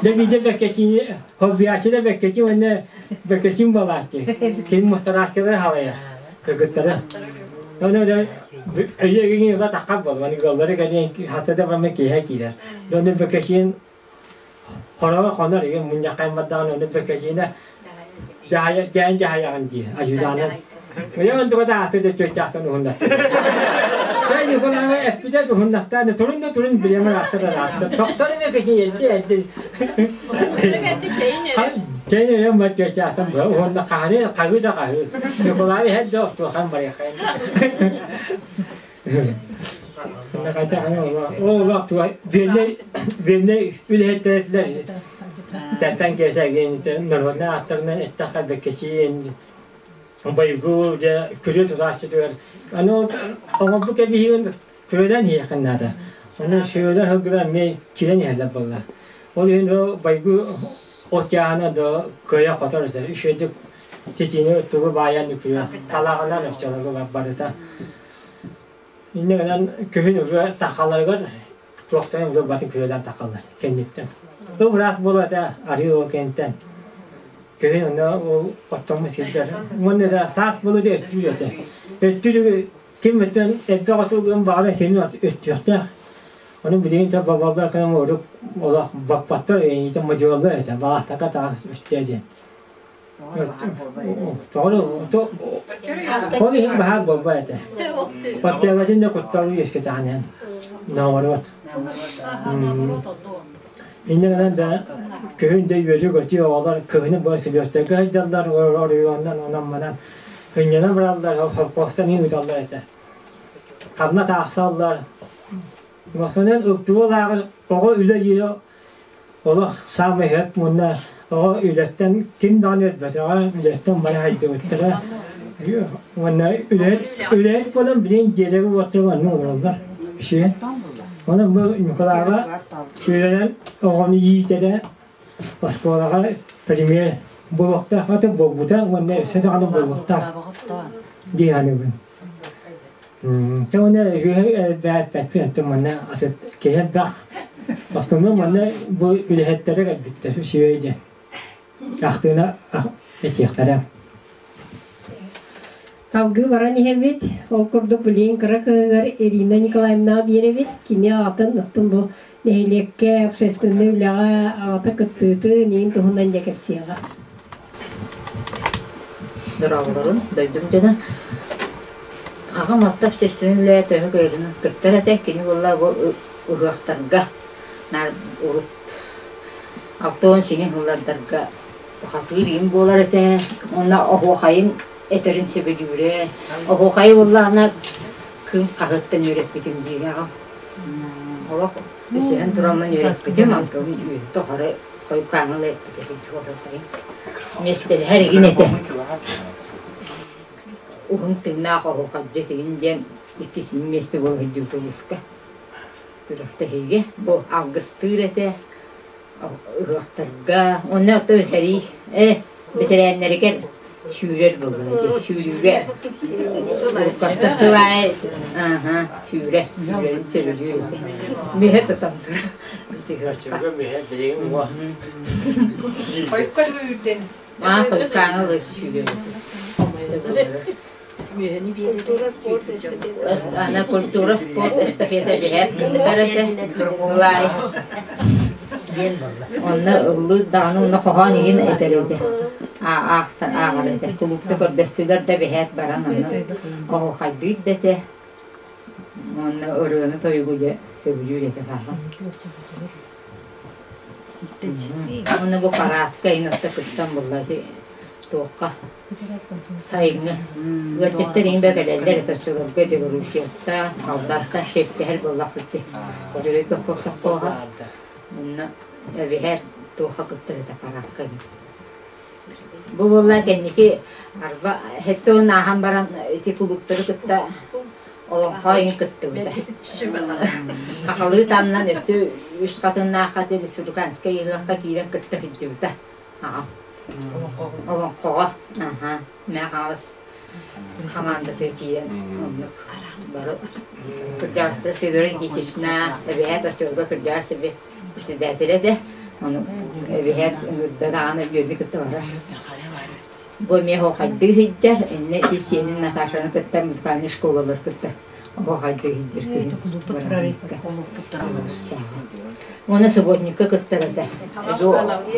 Дэ биирдэ бэккэчиини хоббиаччы да бэккэчи уонна бэккэчин буолааччы. Ким мустарааччылары халайар кыргыттары. Ону да өйө өгүн ыла таххар буолар. Ыаллары кэлин хата да барма киэһэ киирэр. Ону бэккэчин хороҕо хонор игин мунньаххайын бардаҕына ону бэкэчиинэ дьаһайа дьээн дьаһайаҕын дии ажыдаанан. Уйа онтуга да ааты да чөйчаахтан уһуннар. Sen Николаева эппитэ туһуннахтааны турун да турун билемер аттар араатта. Тохтор эме кэсин елди элди. Чейин өрө маччаатан бу уонна хаһары хаһыы да хаһыы. Николаева иһэр да охтуохан барыахайын. Ол туга биэннэ биэннэ үлэһиттэрэтилэр тантан кэсээгин народнай ааттарынан эттэххэ бэккэсиин байгу дьэ күрүө тутааччытыгар аны ол оҥорбут кэбиһиин күрүөлээн иһиэххин наада. Аны сүөлэр сылгылар эмиэ киирэн иһэллэр буолла. Ол иһин ол байгу от дьааһына да кыайа хотор этэ. Үчүгэйдик ситиини тугу баайан үкүө талаҕынан оччолорго барыта. Инньэ гынан күһүн уже тахаларыгар туохтарын уже батын күрүөлээн тахаллар кэнниттэн. Ол ыраах буолуо этэ арыы ол кэнниттэн. Күһүн онно ол оттоммут сирдэр. Уонна да саас буолуо дьэ өттүүр этэ. Өттүүр ким өттөн элбэх оту баҕара сирин өттүөхтээх. Ону билигин да бабаллар кэнэн орук олох баппаттар эйиитэ модьуоллар этэ. Баҕастака таҕас өттөө диэн. Ол иһин баһаар буолбат этэ. Оттообатын да кутталы үөскэтэҕинэн. Наоборот. Инньэ гынан да күһүн да үөрүү-көтүү оҕолор кыһыны быһа сүлүөттэргэ сылдьаллар, оройуоннан онон-манан сынньана бараллар, холкуостан ыыталлар этэ. Ханна таахсаллар. Махсанан ылтыбыл ааҕар оҕо үлэ диирэ Олох саамай сөп уонна оҕо үлэттэн ким даҕаны өлбөтөҕө, үлэттэн бары хайдыбыттара. Уонна үлэһит үлэһит буолан билигин дьиэлэргэ уоттарга оннук олороллор. Үчүгэй. Онон бу Ньукулааба үлэнэн оҕону иитэрэ оскуолаҕа премьер буолуохтаах аты буолбута уонна өссө даҕаны буолуохтаах дии саныыбын. Тэ уонна үһү элбээппэппин оттон манна аты киһи элбэх. Основной манна бу үлэһиттэрэ кэлбиттэр үчүгэй диэн. Ахтыына этиэхтэрэ. Салгыы баран иһэбит. Ол курдук билигин кыра кыһыгар Ирина Николаевнаҕа биэрэбит. Кини аҕатын оттон бу нэһилиэккэ общественнай үлэҕэ аҕата кыттыытын иин туһунан дьэ кэпсиэҕэ. Дорооболорун, дойдум дьоно. Аҕам алта общественнай үлэ төһө кыайарын кыттар этэ. Кини буолла бу ыһыахтарга наар урут 68 сыллардарга хатыыр иин буолар этэ. Уонна оһуохайын этэрин сөбүлүүрэ. Оһуохайы буоллаҕына кыым хаһыаттан үөрэппитим диир аҕам. Олох өсөһөн тураммын үөрэппитим, онтон тухары хойукааҥҥа ыла эппитэ Миэстэлэһэр игин этэ. Уһун тыыннаах оһуохайдьыт игин диэн иккис миэстэ буола сылдьыбыт улууска. Күрэхтэһиигэ бу алгыстыыр этэ ыһыахтарга уонна оттон сэрии э бэтэрээннэригэр сүүрэр буолла дии сүүрүүгэ уруккатта сыл аайы аха сүүрэ сүүрэрин сөбүлүүр этэ мүһэ тутан турар Оччолорго мүһэ билигин уҥуох Хойукка үрдэн. Аа хойуккааҥы ылы сүүрэр Культура, спорт эстафета. Ана культура, спорт эстафета биһээт кыттар этэ. Лай. Онно ыллыыр даҕаны онно хоһоон игин этэр этэ. Аахтар ааҕар этэ. Кулуупта көрдөстүлэр да биһээт баран онно оһуохайдыыр да этэ. Уонна ырыаны тойугу дьэ сөбүлүүр этэ хаһан. Уонна бу параадка иҥ кыттан булла туохха Сайыҥҥы ыалдьыттар иҥ да кэлэллэр этэ оччолорго Белоруссияттан, Алдартан шефтэһэр буоллахпыт дии. Дьөрү совхоһа онно эбиһэр туохха кыттар этэ параакка Бу буолла кэнники арба сэттэ уон ааһан баран ити кулууптары кытта олоҥхо иҥ кыттыбыта. Хахалыы тааннан өссө үс хатыннаахха республиканскай ыһыахха киирэн кытта сылдьыбыта. Олоҥхоҕо Мэҥэ Хаҥалас хамаандата киирэн оннук бары кырдьаҕастара Федора Никитична эбэһээт оччолорго кырдьаҕас эби председателэ этэ ону эбэһээт ыҥырда даҕаны үөрдү кытта барар бу эмиэ оһуохайдыы сылдьар иннэ ити сиэнин Наташаны кытта музыкальнай школалар кытта Оһуохайдыы сылдьар киһи. Уонна субботникка кыттар этэ.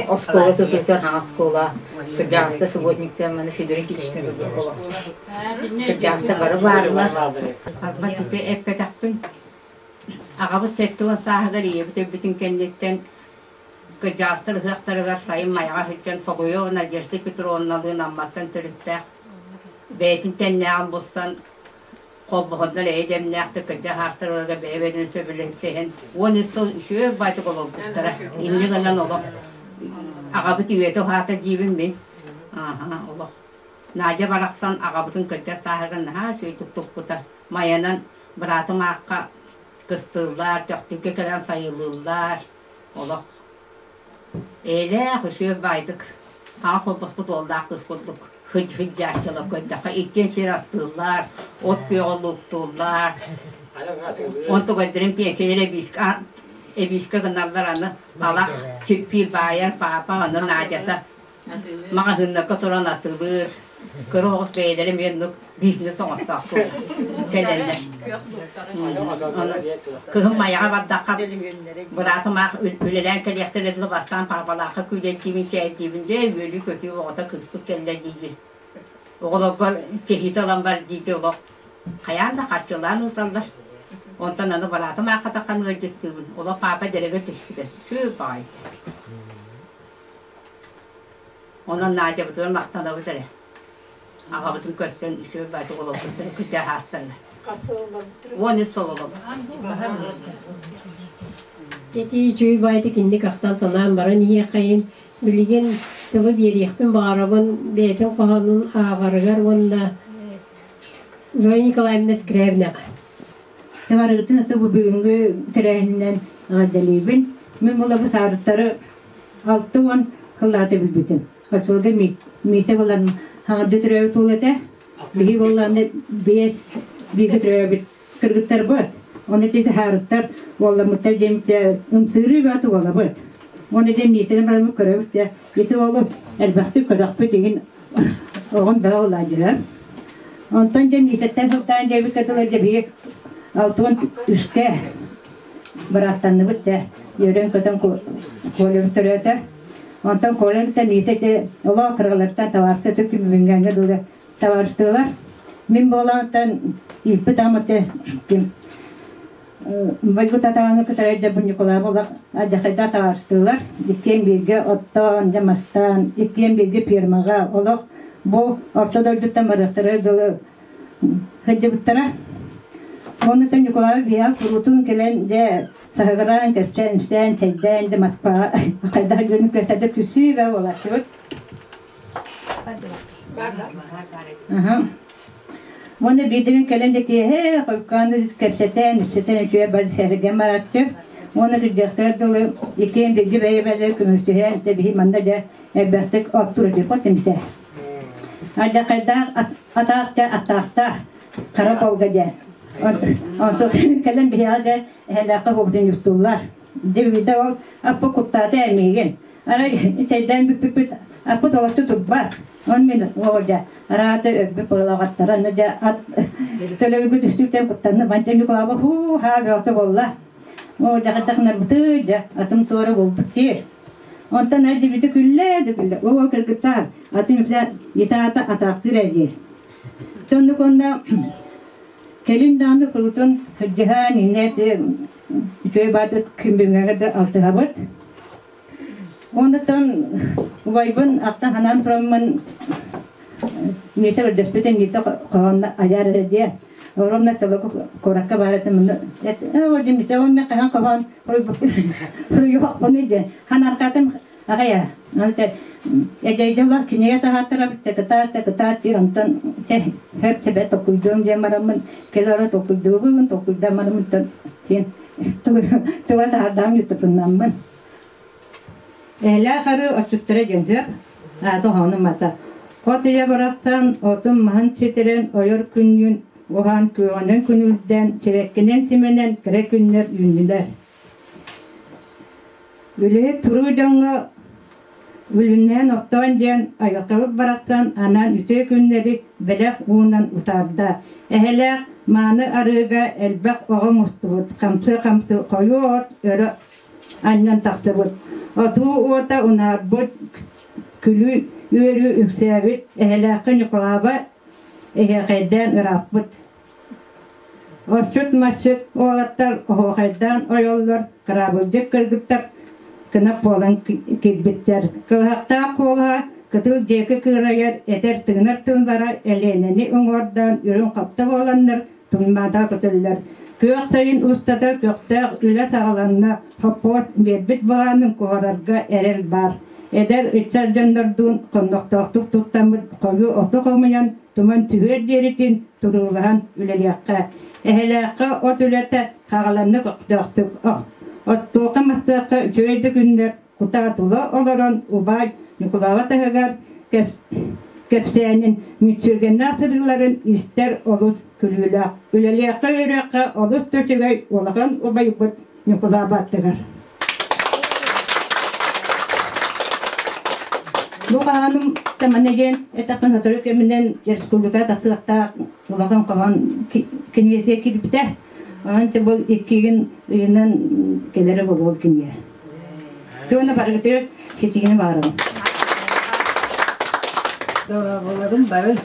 Оскуола тутуутар хаҥас оскуола. Кырдьаҕаста субботниктар маны Федор Никитична Курдукова. Кырдьаҕаста бары баарлар. Арба сити эппэтэхпин. Аҕабыт 70 сааһыгар ийэбит өлбүтүн кэнниттэн кырдьаҕастар ыһыахтарыгар сайын Майаҕа сылдьан Солуйова Надежда Петровналыын Амматтан төрүттээх бэйэтин тэннээҕин булсан холбоһоннор эйэ дэмнээхтик кырдьа хаастарыгар бэйэ-бэйэлэрин сөбүлэһэн 13 сыл үчүгэй баайтык олорбуттара. Инньэ гынан олох аҕабыт үйэтэ уһаата диибин мин. Ааһа, олох. Надя барахсан аҕабытын кырдьар сааһыгар наһаа үчүгэйдик туппута. Майанан быраатым аахха кыстыыллар, Төхтүргэ кэлэн сайылыыллар. Олох эйэлээх, үчүгэй баайдык аҕа холбоспут уоллаах кыыс курдук хыдь-хыдьааччылар көрдөххө иккиэн сир астыыллар, от күөҕэ лууктууллар. Онтугайдарын пиэсэлэр эбиискэ эбиискэ гыналлар аны талах сиппиир баайар паапа аны Надята маҕаһыыннарга туран атыылыыр кыра оҕус бэйэлэрэ эмиэ оннук бизнес оҥостоохтур кэлэллэр. Кыһын Майаҕа бардахха быраатым аах үлэлээн кэлиэхтэрэ дылы бастаан паапалаахха күүлэйдиибин, чээйдиибин дьэ үөлүү-көтүү оҕото кыыспыт кэллэ дии-дии. Оҕолоргор кэһиитэ ылан бар дии-дии олох хайаан да харчылаан ыыталлар. Онтон аны быраатым аахха таххан ыалдьыттыыбын. Олох паапа дьэрэгэр түспүтэ. Чүү баҕайы. Онон Надябытыгар махтанабыт эрэ. Аҕабытын көрсөн үчүгэй баайдык олорбуттара кырдьа аастарына. 13 сыл олорбут. Дьэтии үчүгэй баайдык инник ахтан санаан баран иһиэххэйин. Билигин тылы биэриэхпин баҕарабын бэйэтин хоһоонун ааҕарыгар уонна Зоя Николаевна Скрябинаҕа. Барыгытын аты бу бүгүҥҥү тэрээһининэн эҕэрдэлиибин. Мин була бу саарыттары 60 кыллаата билбитим. Оччолорго миисэ булан хаҥарды төрөөбүт уол этэ. Биһи буоллааны биэс бииргэ төрөөбүт кыргыттарбыт. Оны ити саарыттар уолламмыттар диэмчэ ымсыырыы бөҕөтө уолабыт. Оны дьэ миисэни бараммыт көрөбүт дьэ ити уолу элбэхтик көтөхпүт игин оҕон бөҕө улаадьыһар. Онтон дьэ миисэттэн сылтаан дьэбиккэ дылы дьэ биһи 63-кэ бырааттанныбыт дьэ үөрэн-көтөн Колябыт төрөөтө. Онтон Колябыт Миисэ дьэ олоо кыралартан табаарыста түкүмүҥҥэ дылы табаарыстыылар. Мин буолаантан ииппит аамыты ким Вальгут атаҕаны кытары дьэ бу Ньукулаабы олох алдьархайдаах табаарыстыылар. Иккиэн бииргэ оттоон, дьэ мастаан, иккиэн бииргэ фермаҕа олох бу орто дойдуттан барыахтара дылы сылдьыбыттара. Оннуттан Ньукулаабы биһиэхэ куруутун кэлэн дьэ саһыгыраан, кэпсээн, ипсээн, чэйдээн дьэ Москваҕа хайдах дьону көрсөрдө түсүү бэ буолааччыбыт. Уонна биирдэ мин кэлэн дьэ киэһэ хойуккаан кэпсэтэн, ипсэтэн үчүгэй бары сэргэн барааччы. Уонна кырдьыахтыгар дылы иккиэн бииргэ бэйэ-бэйэлэрин көмүсүһэн, дьэ биһи манна дьэ элбэхтик оттуур этибит тимсэ. Алдьархайдаах атаахча аттаахтаах хара полга дьэ. Онтон кэлэн биһиэхэ дьэ эһэлээххэ уһугутун юттууллар. Дьэ биирдэ ол аппа куттаата эмиигин. Арай чэйдээн бүппүппүт аппыт олоччу турбат. Он мин оҕо дьэ араата өлбүт быһылаҕаттара дьэ ат төлөбүргү түстүүтэн куттанна Мантя Ньукулааба хуу хаа бөҕөтө буолла. Оо дьэ хайдах дьэ атым туора буолбут диир. Онтон эрдибити күллэ да күллэ. Оо кыргыттаар атын итаата атаахтыыр ээ диир. Соннук онно кэлин даҕаны курутун сылдьыһан иннэ үчүгэй баатыт күн да алтыһабыт. Онтон убайбын ахтан санаан тураммын Миша көрдөспүтүн Нита хоһоонно айар эрэ диэн. Ровно Толоку куоракка баар этим муну Миша он мен хаһан хоһоон суруйуохпунуй диэн ханархатым аҕая эдьэйдэлэр кинигэ таһааттара кытаат кытаат диир онтон хөп тебе токуйдуом диэн бараммын кэлэ токуйдуубун токуйдаан бараммын туга таһаардаам ютупуннаммын Эһэлээх арыы отчуттара дьөҥсүөх аата хоһоонум мата. От ыйа барахсан отун-маһын ситэрэн ойор күннүүн уһаан күөҕүнэн күнүүлдээн сибэккинэн симэнэн кэрэ күннэр үүннүлэр. Үлэһит туруу дьоҥҥо Үлүннээн оттоон диэн айылҕабыт барахсан анаан үтүө күннэри бэлэх уунан утаарда. Эһэлээх мааны арыыга элбэх оҕо мустубут, хамсыы-хамсыы хойуу от өрө анньан тахсыбыт. Отуу уота унаарбыт, күлүү үөрүү үксээбит, эһэлээххэ Ньукулааба эһиэхэйдээн ырааппыт. Отчут-масчыт уолаттар оһуохайдаан ойоллор, кыраабылдьыт кыргыттар кынат буолан киирбиттэр. Кылыһахтаах куолаһа кытыл диэки кыырайар, этэр-тыынар тыллара Элиэнэни уҥуордаан үрүҥ хапта буоланнар тумнаата көтөллөр. Күөх сайын устата көхтөөх үлэ саҕаланна, хоппуот биэрбит былаанын куоһарарга эрэл баар. Эдэр ыччат дьоннордуун хоннохтоохтук туттаммыт хойуу оту хомуйан, туман түһүөр диэритин туруулаһан үлэлиэххэ. Эһэлээххэ от үлэтэ хаҕаланна көхтөөхтүк оттуохха-мастыахха үчүгэй да күннэр кутаатыла олорон убаай Ньукулааба таһыгар кэпсээнин мүччүргэннээх сырыыларын истэр олус күлүүлээх. Үлэлиэххэ үөрүөххэ олус да үчүгэй улахан убайбыт Ньукулааба аттыгар. Бу хаһааным тамана диэн этэххин сотору кэминэн республика тахсыахтаах улахан хоһоон кинигэтигэр киирбитэ. Онон бу иккигин ыйынан кэлэрэ буолуо кинигэ. Туона барыгытыгар кичигини баарым. Дорооболорум бары.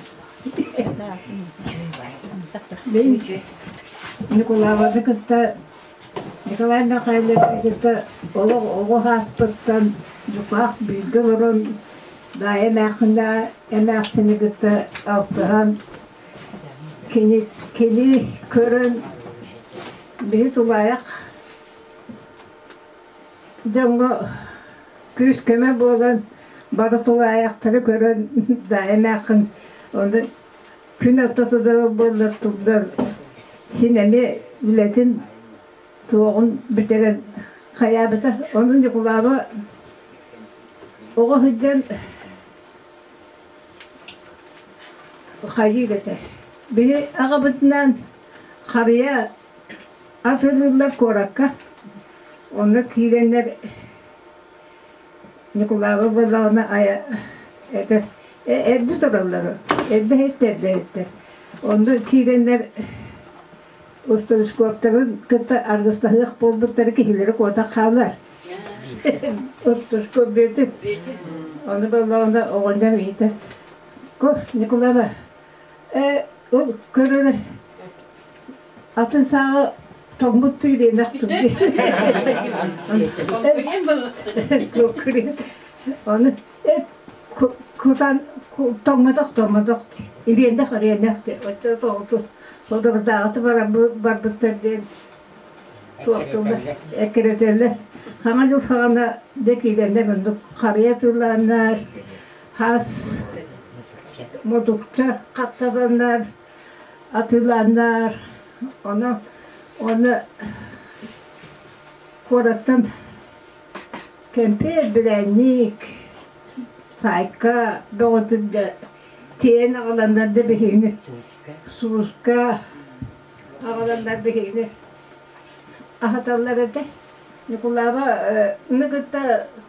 Мен Николаеваны кытта Николай Михайлович кытта олох оҕо сааспыттан дьукаах бииргэ олорон Даайа эмээхсинэ эмээхсини кытта алтыһан кини кини көрөн биһи тулаайах дьоҥҥо күүс-көмө буолан бары тулаайахтары көрөн Даайа эмээхсин ону Күн ортотугар буоллар турдар син эмиэ үлэтин туоҕун бүтэрэн хайаабыта. Ону Ньукулааба оҕо сылдьан хайыыр этэ. Биһи аҕабытынаан харыйа атыылыыллар куоракка. Онно киирэннэр Ньукулааба буоллаҕына айа этэ Эрдэ тураллар, эрдэ иһиттэ, эрдэ иһиттэ. Онно киирэннэр устудьуоктарын кытта аргыстаһыах буолбуттара киһилэри куотан хаалар. Устудьуок бүөтүр. Ону буоллаҕына оҕонньор ыйыта, «Ко, Ньукулааба, ээ, ол көрөр атын сааҕы тоҥмут түүлээнэх турди». Ону Кутан тоҥмотох тоҥмотох ириэнэх ириэнэх оччо соторутааҕыта барбыттар диэн туохтууллар эккирэтэллэр хаҥа дьыл саҕана дьэ киирэннэр оннук харыйа тыллааннар хас мутукча хаптатаннар атыылааннар ону уонна куораттан Кэмпиэр бирээнньик, саайка бөҕөтүн да тиэйэн аҕаланнар да биһигини сууска аҕаланнар биһигини аһаталлар этэ. Ньукулааба ны кытта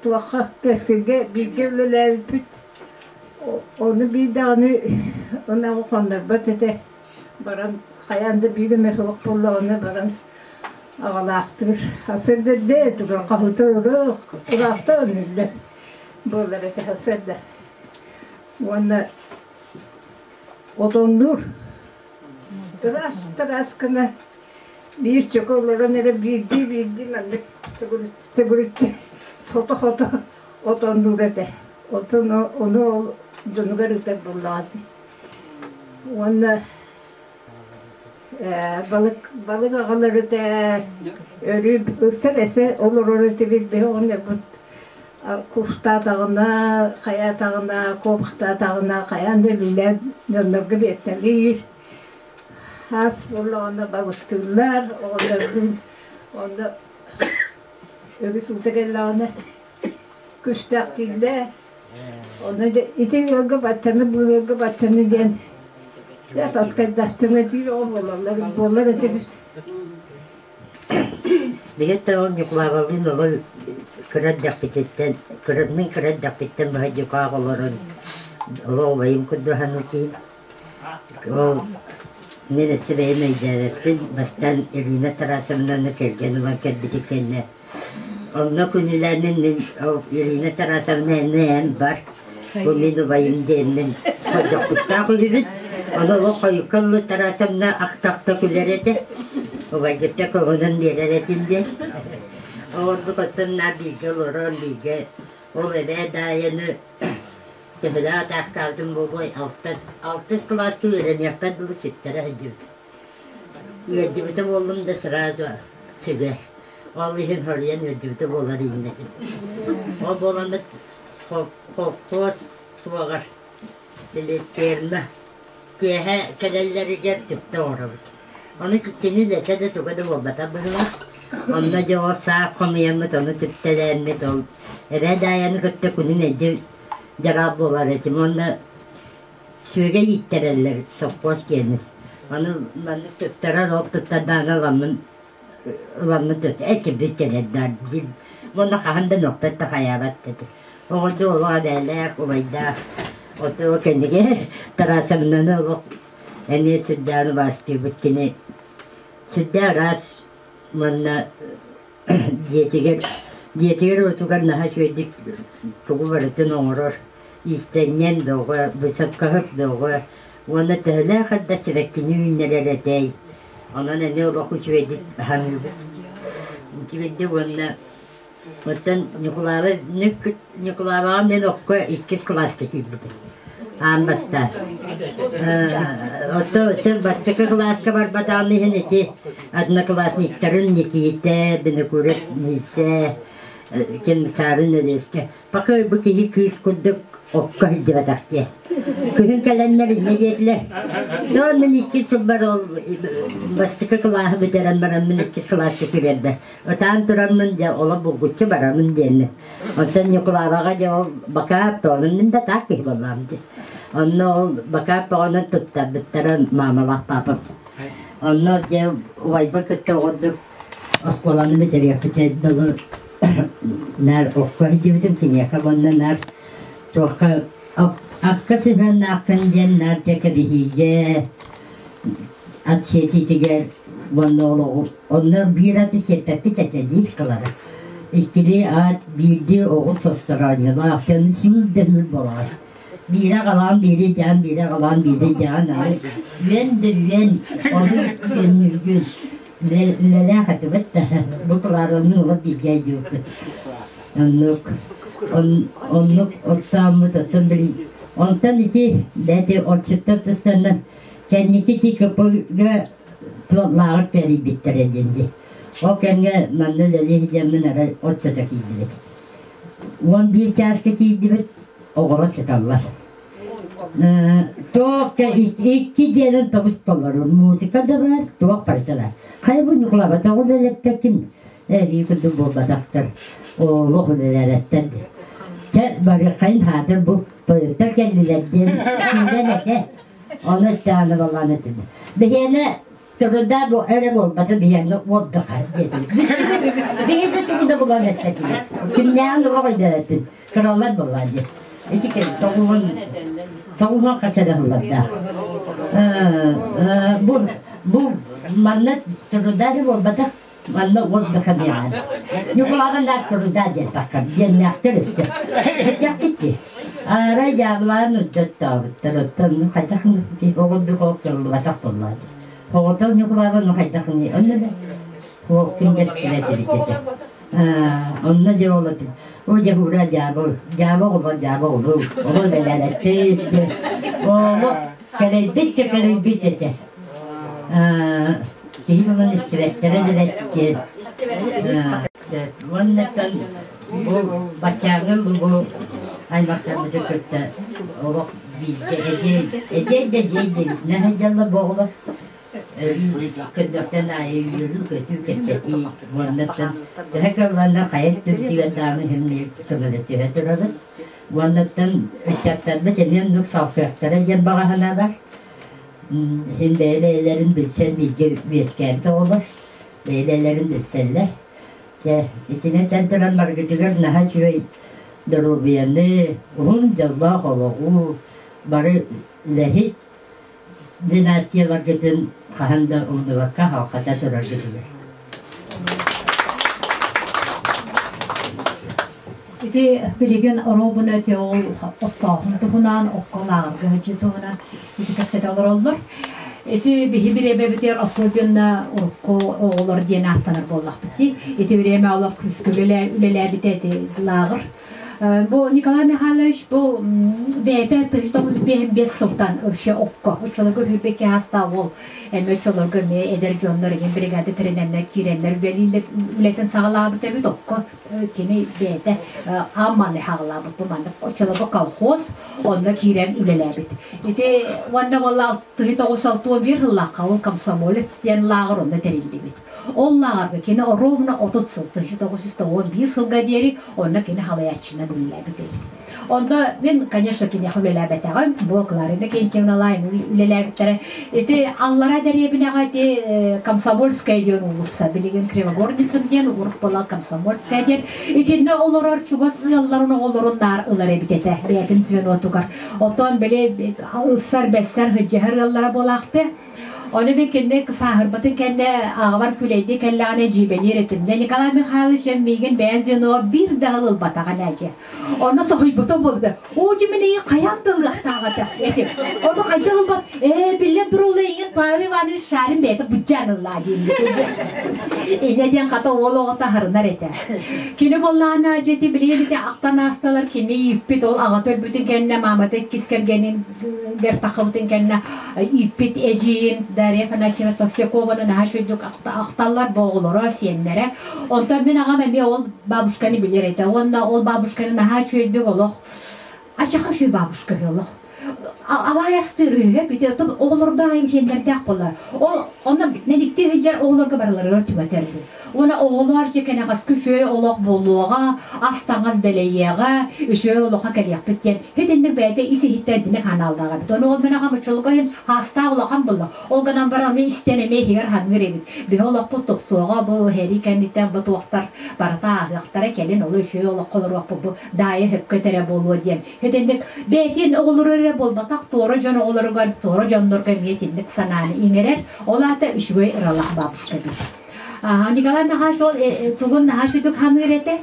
туохха кэскилгэ бииргэ үлэлээбиппит. Ону биир даҕаны ынаҕы хоннорбот этэ. Баран хайаан да биир эмэ суох буоллаҕына баран Аҕалаахтыыр сырдырдэ туган хаһыта ыраахта ынырда буолар этэ сырда уонна отоннуур ыраас ыраас гына биир чөкө олорон эрэ биирдии биирдии маннык төгүрүччү сото-хото отоннуур этэ оттон ону ол дьонугар ыытар буоллаҕа дии уонна Балык балык аҕалар этэ, өрүү ылсар эсэ олорор этибит биһи оҕонньорбут кустаатаҕына, хайаатаҕына, куобахтаатаҕына хайаан да өлүүлээн дьоннорго биэртэлиир. Аас буоллаҕына балыктыыллар, оҕонньордуун онно өрүс уута кэллэҕинэ күстээхтииллэр. Ону дьэ ити ыалга баччаны, бу ыалга баччаны диэн дьэ таскайдастыҥа дии оҕо буолаллар буолар этибит. Биһиэттэ ол Ньукулаабалыын оҕо Кыра эрдэхпититтэн, мин кыра эрдэхпиттэн быһа дьукаах олорон, олох убайым курдук саныыр Ол мин өссө бэйэм өйдөөбөппүн, бастаан Ирина Тарасовнаны кэргэн ылан кэлбитин кэннэ, онно күнүүлээммин мин ол Ирина Тарасовна эн бар, бу мин убайым диэммин холдьохпуттаах үһүбүт. Ону ол хойукка ыллы Тарасовна ахта-ахта күлэр этэ, убайгытта көҥүлүн биэрэр этим диэн. Оҕордук оттон наар бииргэ олорон, бииргэ ол эбээ Даайаны Төһөлөөх атаахтаабытым буолуой, алтыс, алтыс кылааска үөрэниэхпэр дылы сүктэрэ сылдьыбытым. Ыалдьыбыта буоллум да сразу сүгэ. Ол иһин соруйан ыалдьыбыта буолар иҥнэтим. Ол буоламмыт холкуос суоҕар били ферма киэһэ кэлэллэригэр түптэ оҥоробут. Ону кини үлэтэ да туга да буолбатах быһыылаах. Онно дьэ ол саах хомуйаммыт, ону түптэлээммит, ол эбээ Даайаны кытта күнүн эдьи дьараал буолар этим уонна сүөгэй ииттэрэллэр сопхуос киэнин. Ону маннык туттарар, ол туттардаҕына ыламмын ыламмын тут этибит кэлэрдээр диир. Уонна хаһан да мөхпөт да хайаабат этэ. Оҕолору олох эбээлээх, убайдаах, оту кэннигэ Тарасовнаны олох Эмиэ сүрдээҕин убаастыыбыт кини сүрдээх ыраас уонна дьиэтигэр дьиэтигэр-уотугар наһаа үчүгэйдик тугу барытын оҥорор, иистэнньэн бөҕө, быысапкаһыт бөҕө уонна төһөлөөх эрдэ сибэккини үүннэрэр этэй. Онон эмиэ олох үчүгэйдик саныыбыт. Үчүгэйдик уонна Оттон Ньукулааба Ньукулаабаҕа мин окко иккис кылааска киирбитим. Аан бастаан. Оттон син бастакы кылааска барбатаҕым иһин ити одноклассниктарын Никиитэ, Винокуров Миисэ, ким Саарын Өлүөскэ Пока бу киһи кыыс курдук окко сылдьыбатах диye. Күһүн кэлэннэр инньэ диэтилэр. Соон мин иккис сылбар ол бастакы кылааһы бүтэрэн баран мин иккис кылааска киирэрбэр Ытаан тураммын дьэ олох булгуччу барабын диэннэ. Оттон Ньукулаабаҕа дьэ ол бакаап тоҕонун мин да таах киһи буоллаҕым дии. Онно ол бакаап тоҕонун туттарбыттара маамалаах паапам. Онно дьэ убайбын кытта оҕордук оскуоланы бүтэриэхпитэ дылы наар окко сылдьыбытым киниэхэ уонна наар туохха акка сыһыаннааххын диэн наар дьэ кэбиһиигэ ат сиэтиитигэр уонна олоҕу Онно биир аты сиэппэппит этэ дии кылара. Иккилии аат биирдии оҕус состороонньулаах, дьон сүүр да үүр буолаҕар. Биирэ аҕалаан, биири дьаан, биирэ аҕалаан, биири дьаан аҕай. Үөн да үөн, ону үөннүүргүн. Үлэлээх этибит да, бу Клараны олох бииргэ өйдүүрбүт. Оннук, оннук оттооммут, оттон били, онтон ити, бэти отчуттар тустарынан кэнники ити КП-га Лааҕыр тэрийбиттэрэ диэн дии. Ол кэмҥэ манна үлэлии сылдьаммын арай оччото киирдибит. 11 чааска тиийдибит, оҕолор сыталлар. Туох икки дьиэнэн тобус толору, музыка да баар, туох барыта баар. Хайа бу Ньукулаба тоҕо үлэлэппэккин? Эһии курдук буолбатахтар, олох үлэлээбэттэр. Чэ, барыаххайын хаатыр бу тойоттор кэллилэр диэн киирэн этэ. Ону даҕаны балаан этим. Биһиэнэ труда бу эрэ буолбата биһиэнэ отдыха диэтим. Биһи да тугу да булан эппэтилэр. Кимнээҕин олох өйдөөбөппүн. Кыраллар буоллаа дии. Ити кэм тоҕуһун тоҕуһун хас эрэ сыллардаах. Бу бу манна труда эрэ буолбатах Манна отдыха диэҕин. Ньукулааҕын да труда диэтэххэ диэннээхтэр өссө. Эттэхпит дии. Арай дьаабылаан өттөөбүттэр. Оттон хайдах оҕурдук ол кыллыбатах буоллаа дии. Оҕотор Ньукулааҕын хайдах онно да хуоктун кэстибэт эбит этэ. Онно дьэ ол о дьаһуура дьаабыл дьааба оҕолор дьааба оҕолор оҕо дэлээрэттир олох кэлэйбит да кэлэйбит этэ. Киһи тылын истибэттэрэ дэлэччи. Уоннаттан бу баччааҥҥын бу аймахтарбытын кытта олох бииргэ эдьиэй эдьиэй да эдьиэй диэбитинэн сылдьаллар бу оҕолор. Өрүү көрдөхтөн аайы үөрүү-көтүү кэпсэтии уоннаттан төһө кыалланна хайа өттүбүтүгэр даҕаны иһин көмөлөсүһэ турабыт. Уоннаттан ыччаттарбыт эмиэ оннук салгыахтара диэн баҕа санаа бар. Син бэйэ-бэйэлэрин билсэн бииргэ үөскээбит оҕолор, бэйэ-бэйэлэрин билсэллэр. Чэ, итинэн туран баргытыгар наһаа үчүгэй доруобуйаны, уһун дьоллоох олоҕу, бары үлэһит династияларгытын хаһан да умнубакка халҕата тураргытыгар. Ити билигин оруобуна ити ол оттооһун туһунан, окко лааҕырга сылдьыы туһунан ити кэпсэтэ олороллор. Ити биһи бириэмэбитигэр особенно урукку оҕолор диэн ааттанар буоллахпыт дии. Ити бириэмэ олох күүскэ үлэлээбитэ ити лааҕыр. Бу Николай Михайлович бу бэйэтэ 1955 сылтан вообще окко оччолорго сүүрбэккэ аастаах уол эмиэ оччолорго эмиэ эдэр дьоннор игин бригада тэринэннэр киирэннэр үлэлииллэр үлэтин саҕалаабыт эбит окко кини бэйэтэ аан хаҕалаабыт бу маннык оччолорго колхоз онно киирэн үлэлээбит ити уонна буолла 1961 сыллаахха ол комсомолец диэн лааҕыр онно тэриллибит ол лааҕырга кини ровно 30 сыл 1991 сылга диэри онно кини халайааччынан үлэлээбит эбит Онто мин, конечно, киниэхэ үлэлээбэтэҕим. Бу Кларина Кентьевналаан үлэлээбиттэрэ. Ити аллара дэриэбинэҕэ ити Комсомольская диэн уулусса, билигин Кривогорницын диэн, урут буолан Комсомольская диэн. Итиннэ олорор чугас ыалларын оҕолорун наар ылар эбит этэ, бэйэтин звенотугар. Оттон били ылсар-бэссэр сылдьыһар ыаллара буолаахты. Ону мин кинини сааһырбытын кэннэ аҕабар күлэйдии кэллэҕинэ дьиибэлиир этим. Дьэ, Николай Михайлович эн миигин бэйэн звеноҕа биир да ыал ылбатаҕын ээдьэ. Онно соһуйбутум буолбута. Оо, дьэ мин эйигин хайаан да ылыахтаах этэ этим. Ону хайдах ылбат? Ээ, биллэн турар эйигин Павел Иванович Шарин бэйэтэ быдьаан ыллаа диэн. Инньэ диэн хата уол оҕото аһарынар этэ. Кини буоллаҕына дьэ ити билигин ити ахтан аасталар кини ииппит ол аҕата өлбүтүн кэннэ маамата иккис кэргэнин гэр таххыбытын кэннэ ииппит эдьиийин Дарья Афанасьевна Толстякованы наһаа үчүгэйдик ахталлар бу оҕолоро, сиэннэрэ. Онтон мин аҕам эмиэ ол бабушканы билэр этэ уонна ол бабушканы наһаа үчүгэйдик олох ачаха үчүгэй бабушка үһү олох алаайастыыр үһү бити оҕолордоох имхиэннэрдээх буолар ол онно мэниктии сылдьар оҕолорго барыларыгар түҥэтэр Уонна оҕолоор дьэ кэнэҕэски үчүгэй олох буолуоҕа, ас-таҥас дэлэйиэҕэ, үчүгэй олоххо кэлиэхпит диэн итинник бэйэтэ ис-иһиттэн итинник ханааллаах эбит. Ону ол мин аҕам оччолорго иһин хаастаах улахан буолла. Ол гынан баран ону истэн эмиэ иһигэр ханыыр эбит. Биһи олохпут тупсуоҕа, бу сэрии кэнниттэн бу туохтар барыта ааһыахтара, кэлин олу үчүгэй олоххо олоруохпут, бу даайа сөпкө этэрэ буолуо диэн. Итинник бэйэтин оҕолоро эрэ буолбатах, туора дьон оҕолоругар, туора дьоннорго эмиэ итинник санааны иҥэрэр. Ол аата үчүгэй ыралаах бабушка эбит. Николай Михайлович ол тугун наһаа сүдүк ханыыр этэ.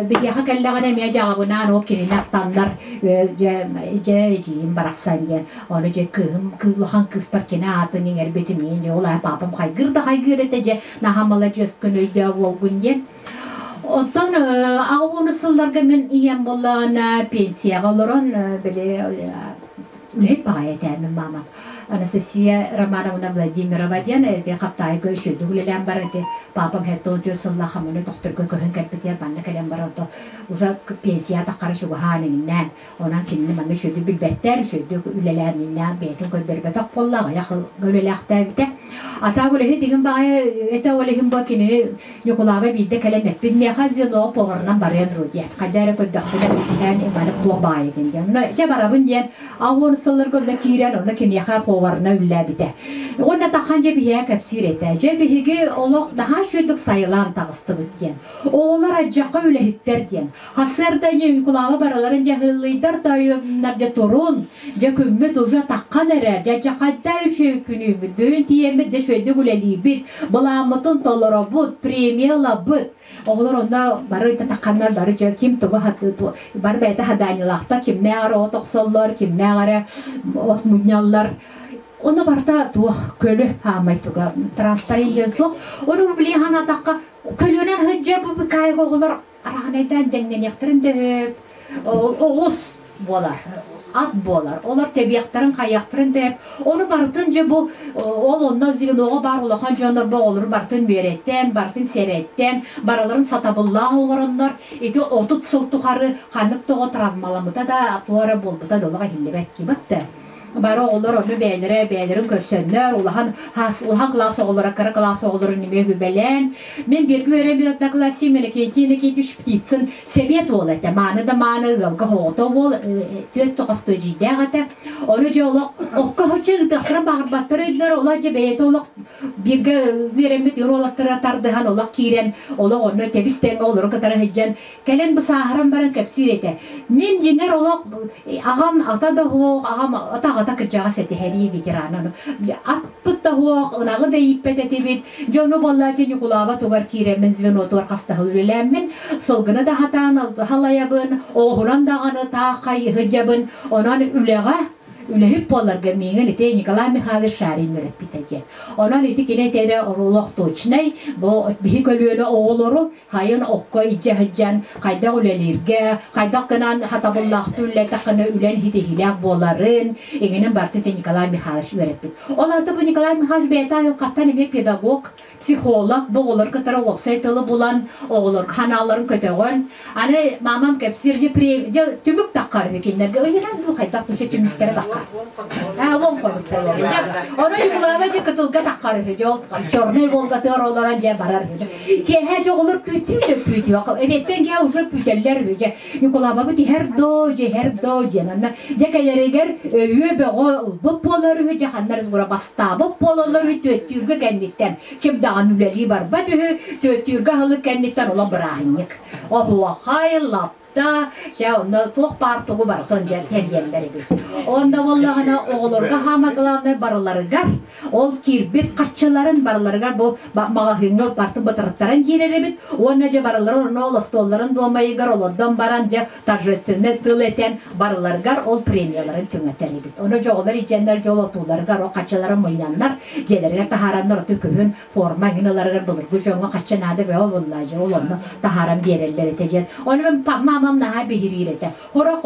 Биһиэхэ кэллэҕинэ эмиэ дьаҕабынаан ол кинини аттаннар дьэ дьэ эдьиийим барахсан диэн. Ону дьэ кыыһым улахан кыыспар кини аатын иҥэрбитим иин дьэ ол аайы папам хайгыыр да хайгыыр этэ дьэ наһаа маладьыаскын өйдөөх уолгун диэн. Оттон аҕа сылларга мин ийэм буоллаҕына пенсияҕа олорон били үлэһит баҕайы этэ мин маамам. Анастасия Романовна Владимирова диэн ити Хаптаайга үчүгэйдик үлэлээн баран ити папам 74 сыллаах хаманы тохторго көһөн кэлбитигэр манна кэлэн баран то уже пенсия таххара чугаһаан иҥнээн онон кинини манна үчүгэйдик билбэттэр үчүгэйдик үлэлээн иҥнээн бэйэтин көрдөрбөтөх буолла аҕыйах үлэлээхтээбитэ атаак үлэһит игин баҕайы этэ ол иһин бу кинини Ньукулааба биирдэ кэлэн эппит, миэхэ звеноҕа поварынан барыан дуо диэн. Хайда эрэ көрдөхпүнэ, эн маннык туох баайыгын диэн. Онно дьэ барабын диэн, уон сылларга онно киирэн, онно киниэхэ поварына үллээбитэ. Уонна тахан дьэ биһиэхэ кэпсиир этэ. Дьэ биһиги олох наһаа үчүгэйдик сайылаан таҕыстыбыт диэн. Оҕолор адьахха үлэһиттэр диэн. Сарсыарда Ньукулааба барыларын дьаһыыллыйдар тойоннор дьэ турун, дьэ күммүт уже таххан эрэр, дьэ дьахайда үчүгэй күнүүмүт, бүгүн тиийэммит дьэ үчүгэйдик үлэлиибит, былааммытын толоробут, премия ылабыт. Оҕолор онно бары тахханнар бары дьэ ким тугу бары бэйэтэ хадаанньалаахтар, кимнээх эрэ от охсоллор, кимнээх эрэ от мунньаллар. Онно барыта туох көлө хаамай туга транспарент суох. Ону били санаатахха көлөнөн сылдьа бу быкаайык оҕолор Араҕанайдаан дэҥнэниэхтэрин да сөп, оҕус буолар, ат буолар. Олор тэбиэхтэрин, хайыахтарын да сөп. Ону барытын дьэ бу ол онно звеноҕа баар улахан дьоннор бу оҕолору барытын үөрэттэн, барытын сэрэттэн, барыларын сатабыллаах оҥороннор ити 30 сыл тухары ханнык тоҕо травмаламмыта да, туора буолбута да олох иһиллибэт кибат да. Бары оҕолор ону бэйэлэрэ бэйэлэрин көрсөннөр, улахан улахан кылаас оҕолоро кыра кылаас оҕолорун эмиэ үбэлээн. Мин бииргэ үөрэммит одноклассник Иннокентий Иннокентьевич Птицын сэбиэт уол этэ. Мааны да мааны ыалга оҕото уол түөрт тоҕосто эдьиийдээх этэ. Ону дьэ олох окко соччо ыытыахтарын баҕарбаттар өйдөнөр, олох дьэ бэйэтэ олох бииргэ үөрэммит уолаттара тардыһан олох киирэн олох онно тэбис тэҥҥэ олору кытары сылдьан кэлэн бысааһыран баран кэпсиир этэ. Мин дьиҥэр олох аҕам ата да суох, аҕам ата аҕата кырдьаҕас этэ сэрии ветерана. Аппыт да суох, ынаҕы да ииппэт этибит. Дьону буолла ити Ньукулааба тугар киирэммин звенотугар хастаһыл үлэлээммин, сылгыны да хатаан халайабын, оҕуһунан даҕаны таах хайыһыдьабын. Онон үлэҕэ үлэһит буоларга миигин ити Николай Михайлович Шарин үөрэппитэ диэн. Онон ити кини этэрэ олох точнай, бу биһи көлүөнэ оҕолору хайын окко илдьэ сылдьан хайдах үлэлииргэ, хайдах гынан хатабыллаахтыы үлэлээтэххинэ үлэн ситиһиилээх буоларын, иҥинин барыта ити Николай Михайлович үөрэппит. Ол аата бу Николай Михайлович бэйэтэ айылҕаттан эмиэ педагог, психолог, бу оҕолору кытары уопсай тылы булан, оҕолорго ханааларын көтөҕөн, аны мамам кэпсиир дьэ дьэ түмүк таххар үһү кинилэргэ ыйынан дуу хайдах дуу түмүктэрэ таххар. Аа уон хонук буолар. Ону Ньукулааба дьэ кытылга таххар үһү дьэ ол Черный Волгатыгар олорон дьэ барар үһү. Киэһэ дьэ оҕолор күүттүү да күүтүөх. Эбиэттэн киэһэ уже күүтэллэр үһү дьэ. Ньукулаабабыт иһэр доо, дьэ иһэр доо диэн. Онно дьэ кэлэригэр өйүө бөҕө ылбыт буолар үһү, дьэ ханна эрэ бастаабыт буолаллар үһү түөттүүргэ кэнниттэн. Ким даҕаны үлэлии барбат үһү, түөттүүргэ аһылык кэнниттэн олох бырааһынньык. Оһуохай, лап да, чэ, онно туох баар тугу барытын дьэ тэрийэллэр эбит. Онно буоллаҕына оҕолорго хаама главное барыларыгар ол киирбит харчыларын барыларыгар бу маҕаһыыҥҥа барытын бытарыттаран киирэр эбит уонна дьэ барыларын онно ол остуолларын дуомайыгар олордон баран дьэ торжественный тыл этэн барыларыгар ол премияларын түҥэтэр эбит. Ону дьэ оҕолор ичэннэр дьол отууларыгар ол харчыларын мунньаннар дьиэлэригэр таһаараннар оту күһүн форма эҥин ыларыгар былыргы дьоҥҥо хачча наада бөҕө буолла дьэ ол онно таһааран биэрэллэр этэ диэн. Ону мин мамам наһаа биһириир этэ. Хорох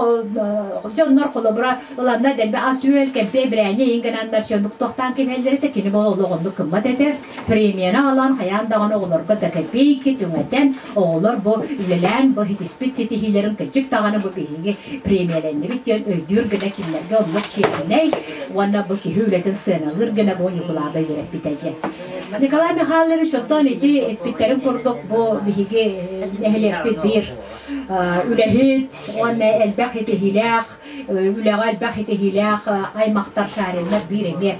дьоннор холобура ыланна дэлби ас-үөл, кэмпиэ, бирээнньэ иин гынаннар сөннүк туохтаан кимэллэр этэ. Кини бол олох оннук кыммат этэ. Премияны алан хайаан даҕаны оҕолорго да копейки түҥэтэн оҕолор бу үлэлээн бу ситиспит ситиһиилэрин кырдьык даҕаны бу биһиги премиялэннибит диэн өйдүүр гына кинилэргэ оннук чиэһинэй уонна бу киһи үлэтин сыаналыыр гына бу Ньукулааба үөрэппитэ диэн. Николай Михайлович оттон ити эппиттэрин курдук бу биһиги нэһилиэкпит биир үлэһит уонна элбэх ситиһиилээх үлэҕэ элбэх ситиһиилээх аймахтар Шариннар биир эмиэ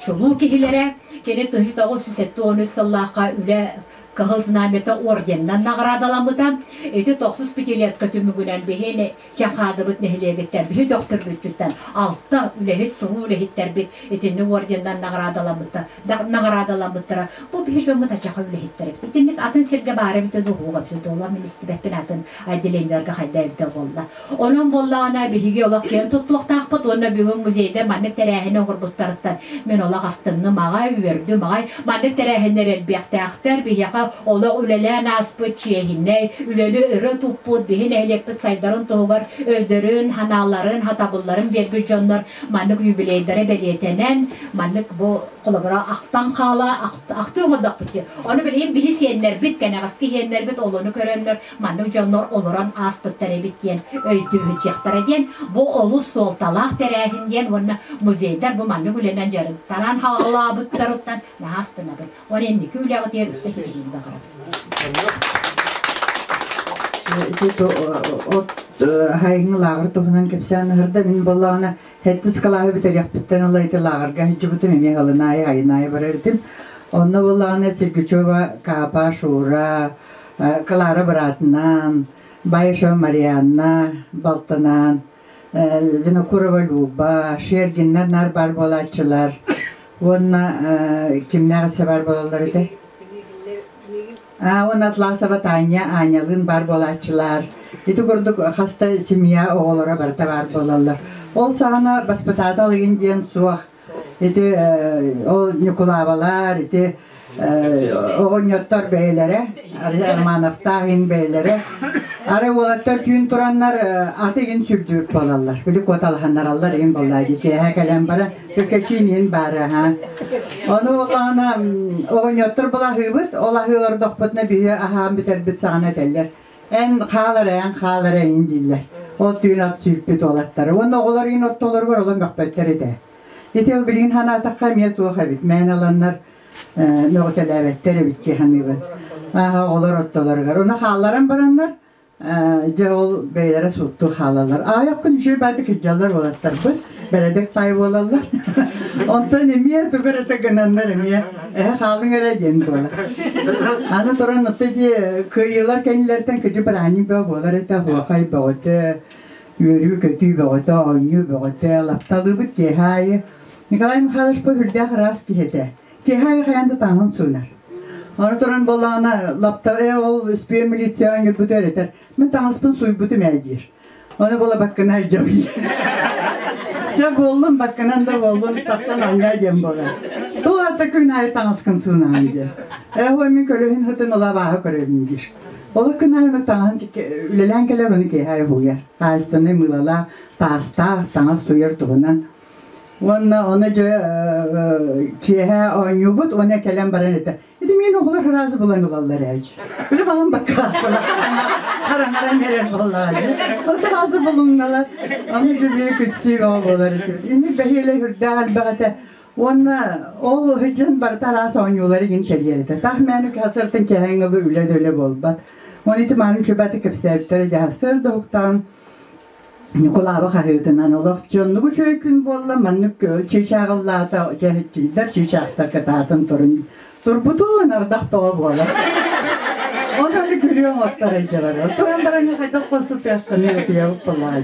чулуу киһилэрэ. Кини 1973 сыллаахха үлэ Кыһыл Знамята орденынан наҕараадаламмыта. Ити тохсус пятилетка түмүгүнэн биһини Чаҥхаадыбыт нэһилиэгиттэн биһи төхтөрбүттүттэн алта үлэһит туруу үлэһиттэрбит итинник орденынан наҕараадаламмыттара. Бу биһи дьоммут ачаха үлэһиттэр эбит. Итинник атын сиргэ баар эбитэ дуу, эбитэ дуу, мин истибэппин атын отделениеларга хайда эбитэ буолла. Онон буоллаҕына биһиги олох киэн туттуохтаахпыт уонна бүгүн музейда маннык тэрээһини оҥорбуттарыттан мин олох астынным аҕай, үөрдүм аҕай. Маннык тэрээһиннэр элбиэхтээхтэр. Биһиэхэ олох үлэлээн ааспыт чиэһинэй, үлэни өрө туппут, биһи нэһилиэкпит сайдарын туһугар өйдөрүн, санааларын, сатабылларын биэрбит дьоннор маннык юбилейдары бэлиэтэнэн, маннык бу холобура ахтан хаала, ахтыы оҥордохпут дии. Ону билигин биһи сиэннэрбит, кэнэҕэски сиэннэрбит олону көрөннөр маннык дьоннор олорон ааспыттар эбит диэн өйдүүһүдьиэхтэрэ диэн бу олус суолталаах тэрээһин диэн уонна музейдар бу маннык үлэнэн дьарыктанан хаалаабыттарыттан наһаа астынабын. Уонна инники үлэҕитигэр өссө ситиһиини баҕарабын. От хайыҥы лааҕыр туһунан кэпсээн аһарда. Мин буоллаҕына сэттис кылааһы бүтэриэхпиттэн ыла ити лааҕырга сылдьыбытым эмиэ ылынаайы айынаайы барар этим. Онно буоллаҕына Сергучева Капа Шура Клара быраатынаан, Баишева Марианна балтынаан, Винокурова Люба, Шергиннэр наар баар буолааччылар уонна кимнээх өссө баар буолаллар этэй? Уонна Атласова Таня Анялыын баар буолааччылар. Ити курдук хаста семья оҕолоро барыта баар буолаллар. Ол саҕана баспытаатал игин диэн суох. Ити ол Ньукулаабалар, ити оҕонньоттор бэйэлэрэ, Романовтаах иһин бэйэлэрэ. Арай уолаттар түүн тураннар аты иһин сүрдүүр буолаллар. Били куоталаһаннараллар иһин буоллаа дии. Киэһэ кэлэн баран Көкөчиин иһин баара ха. Ону олаана оҕонньоттор былаһыыбыт, ол аһыылар дохпутуна биһи аһаан бүтэрбит саҕана этэллэр. Эн хаал эрэ, эн хаал эрэ иһин дииллэр. Ол түүн ат сүүрпүт уолаттары. Уонна оҕолор иин оттолоругар олон мөхпөттөр этэ. Ити ол билигин санаатахха эмиэ туох эбит. Мээн ыланнар мөҕүтэлээбэттэр эбит дии саныыбын. Ааһа оҕолор оттолоругар. Ону хаалларан бараннар Дьэ ол бэйэлэрэ суттуу хаалаллар. Аайах күн үчүгэй баайдык сылдьаллар уолаттарбыт, бэрэдэк паай буолаллар. Онтон эмиэ тугу эрэ гынаннар эмиэ эһэ хаалыҥ эрэ диэн буолар. Аны туран отто дии кыайыылар кэннилэриттэн кыдьы бырааһынньык бөҕө буолар этэ, оһуохай бөҕөтө, үөрүү-көтүү бөҕөтө, оонньуу бөҕөтө, лапталыыбыт киэһэ аайы. Николай Михайлович бу сүрдээх ыраас киһи этэ. Киэһэ аайы хайаан да тааһын суунар. Аны туран буоллаҕына, лапта ээ ол үспүөн милицияҕа ыҥырбыты эрэтэр. Мин таҥаспын сууйбутум ээ диир. Ону буола баккына илдьэбин. Чэ буоллун, баккынан да буоллун, тахсан анньаа диэн буолар. Тул арта күн аайы таҥаскын суунаҕын диэн. Ээ ой мин көлөһүн сытын ола абааһы көрөбүн диир. Ол күн аайы таҥаһын үлэлээн кэлэр, ону киэһэ аайы уһуйар. Хаһаайыстыбаннай мыылалаах, таастаах, таҥас сууйар туһунан Уонна ону дьэ киэһэ оонньуубут уонна кэлэн баран этэ. Ити миин оҕолор сразу булан ылаллар ээ. Били балан баккаахпына хараҥаран эрэр буоллаҕа. Ол сразу булумналар. Аны дьэ бии күтсүү бөҕө буолар этибит. Инник бэһиэлэ үрдээх элбэх этэ. Уонна ол сылдьан барыта араас оонньуулары иҥин кэлиэр этэ. Таах мээнэ кыһасыртан киэһээҥҥи үлэ да үлэ буолбат. Уонна ити мааны чубаты кэпсээбиттэрэ дьаһасыр да уһуктаҕын Ньукулааба хаһыытынан олох дьоннугу үчүгэй күн буолла, маннык чыычааҕыллаата дьэһиччийдэр чыычаахтар кытаатан турун турбутун ардах тоҕо буолар. Онон күрүө оҥоттор илдьэ Туран баран хайдах хосутуоххыный утуйабыт буоллаҕа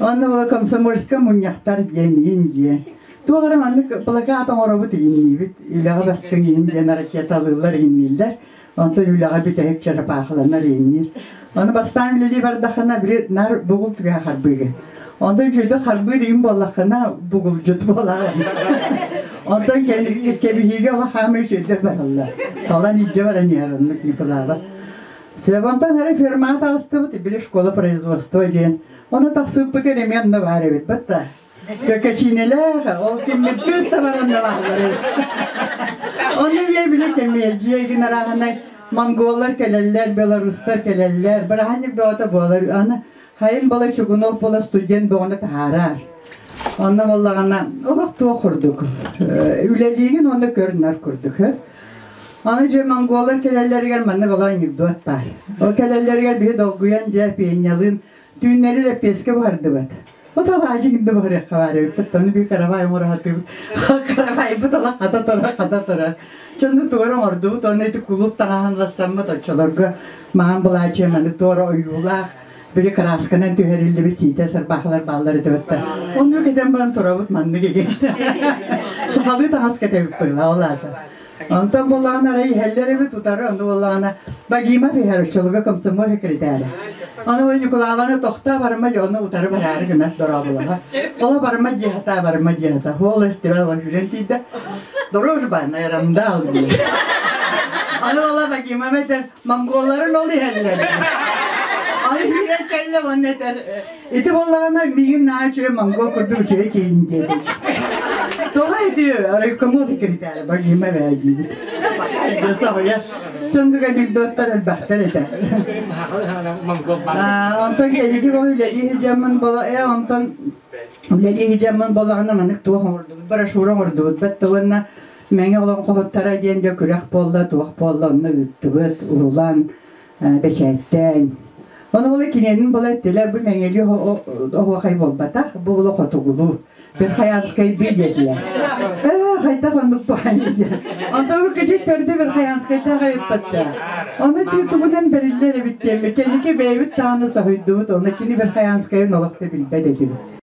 Онно була комсомольска мунньахтар диэн иин диэн. Туох эрэ маннык плакат оҥоробут иинниибит, үлэҕэ бастыҥ иин диэн ракеталыыллар ииннииллэр. Онтон үлэҕэ бүтэһик чарапаахыланар иинниир. Ону бастаан үлэлии бардаххына, били наар бугул түгэҕэ харбыыгын. Онтон үчүгэйдик харбыыр иин буоллаххына, бугулдьут буолаҕын. Онтон кэбиһиигэ олох хаамыы үчүгэйдик бараллар. Талан илдьэ баран иһэр оннук Николаева. Онтон эрэ фермаҕа таҕыстыбыт, били школа производства диэн. Ону тахсыбыппытыгар эмиэ онно баар эбит. Батта Көкөчиинэлээх, ол киммит кыыс да баран да бааллар. Онно бие били кэмиэрдьиэ гин арааһынай монголлар кэлэллэр, белорустар кэлэллэр, бырааһынньык бөҕөтө буолар. Аны хайын бала Чугунов буола студент бөҕөнү таһаарар. Онно буоллаҕына олох туох курдук үлэлиигин уонна көр-нар курдук. Аны дьэ монголлар кэлэллэригэр маннык олох анекдот баар. Ол кэлэллэригэр биһи долгуйан дьэ пенялыын Түүннэри лэппиэскэ буһардыбыт. Оталаачы ким да буһарыахха баар эбиппит. Ону биир каравай оҥоро сатыыбыт. Каравайбыт ала хата турар, хата турар. Дьону туора оҥордубут, уонна ити кулууп таҥаһын лассаммыт оччолорго маҥан былаачыйа маны туора ойуулаах били кыраасканан түһэриллибит сиитэ сырбаахылар бааллар этэ бытта. Онну кэтэн баран турабыт маннык игин. Сахалыы таҥас кэтэбит быһыылаах ол аата. Онтон буоллаҕына арай иһэллэр эбит утары, ону буоллаҕына Багимов иһэр оччолорго комсомол секретаря. Ону Ньукулаабаны тохтоо барыма дьэ ону утары бараары гынар дорооболоһо. Ола барыма диэхата барыма диэхата. Ол истибэл ол үүрэн тиийдэ. Дружба нарамдал диир. Аны ола Багимов этэр монголларын ол иһэллэр. Аны үүрэн кэллэ уонна этэр Ити буоллаҕына миигин наһаа үчүгэй монгол курдук үчүгэй киһин диэтим. Тоҕо ити райкомол секретаря Бажима эбээ диибит. Соһуйа. Чондук анекдоттар элбэхтэр этэ. Онтон кэлиги бол үлэлии сылдьаммын бола онтон үлэлии сылдьаммын болаҕына маннык туох оҥордубут брошюра оҥордубут бэтте уонна Мэҥэ олоҥхоһуттара диэн дьэ күрэх буолла туох буолла онно ыыттыбыт уһулан бэчээттээн. Ону була киниэнин була эттилэр, бу мэҥэлии оһуохай буолбатах, бу була хотугулуу. Верхоянскайдыы диэтилэр. Ээ, хайдах оннук буолан диэн. Онтон бу кыдьык төрдө Верхоянскайдаах эбиппэттэ. Ону ти тугунан бэриллэр эбит диэммит. Кэнники бэйэбит даҕаны соһуйдубут, ону кини Верхоянскайын олох да билбэт этибит.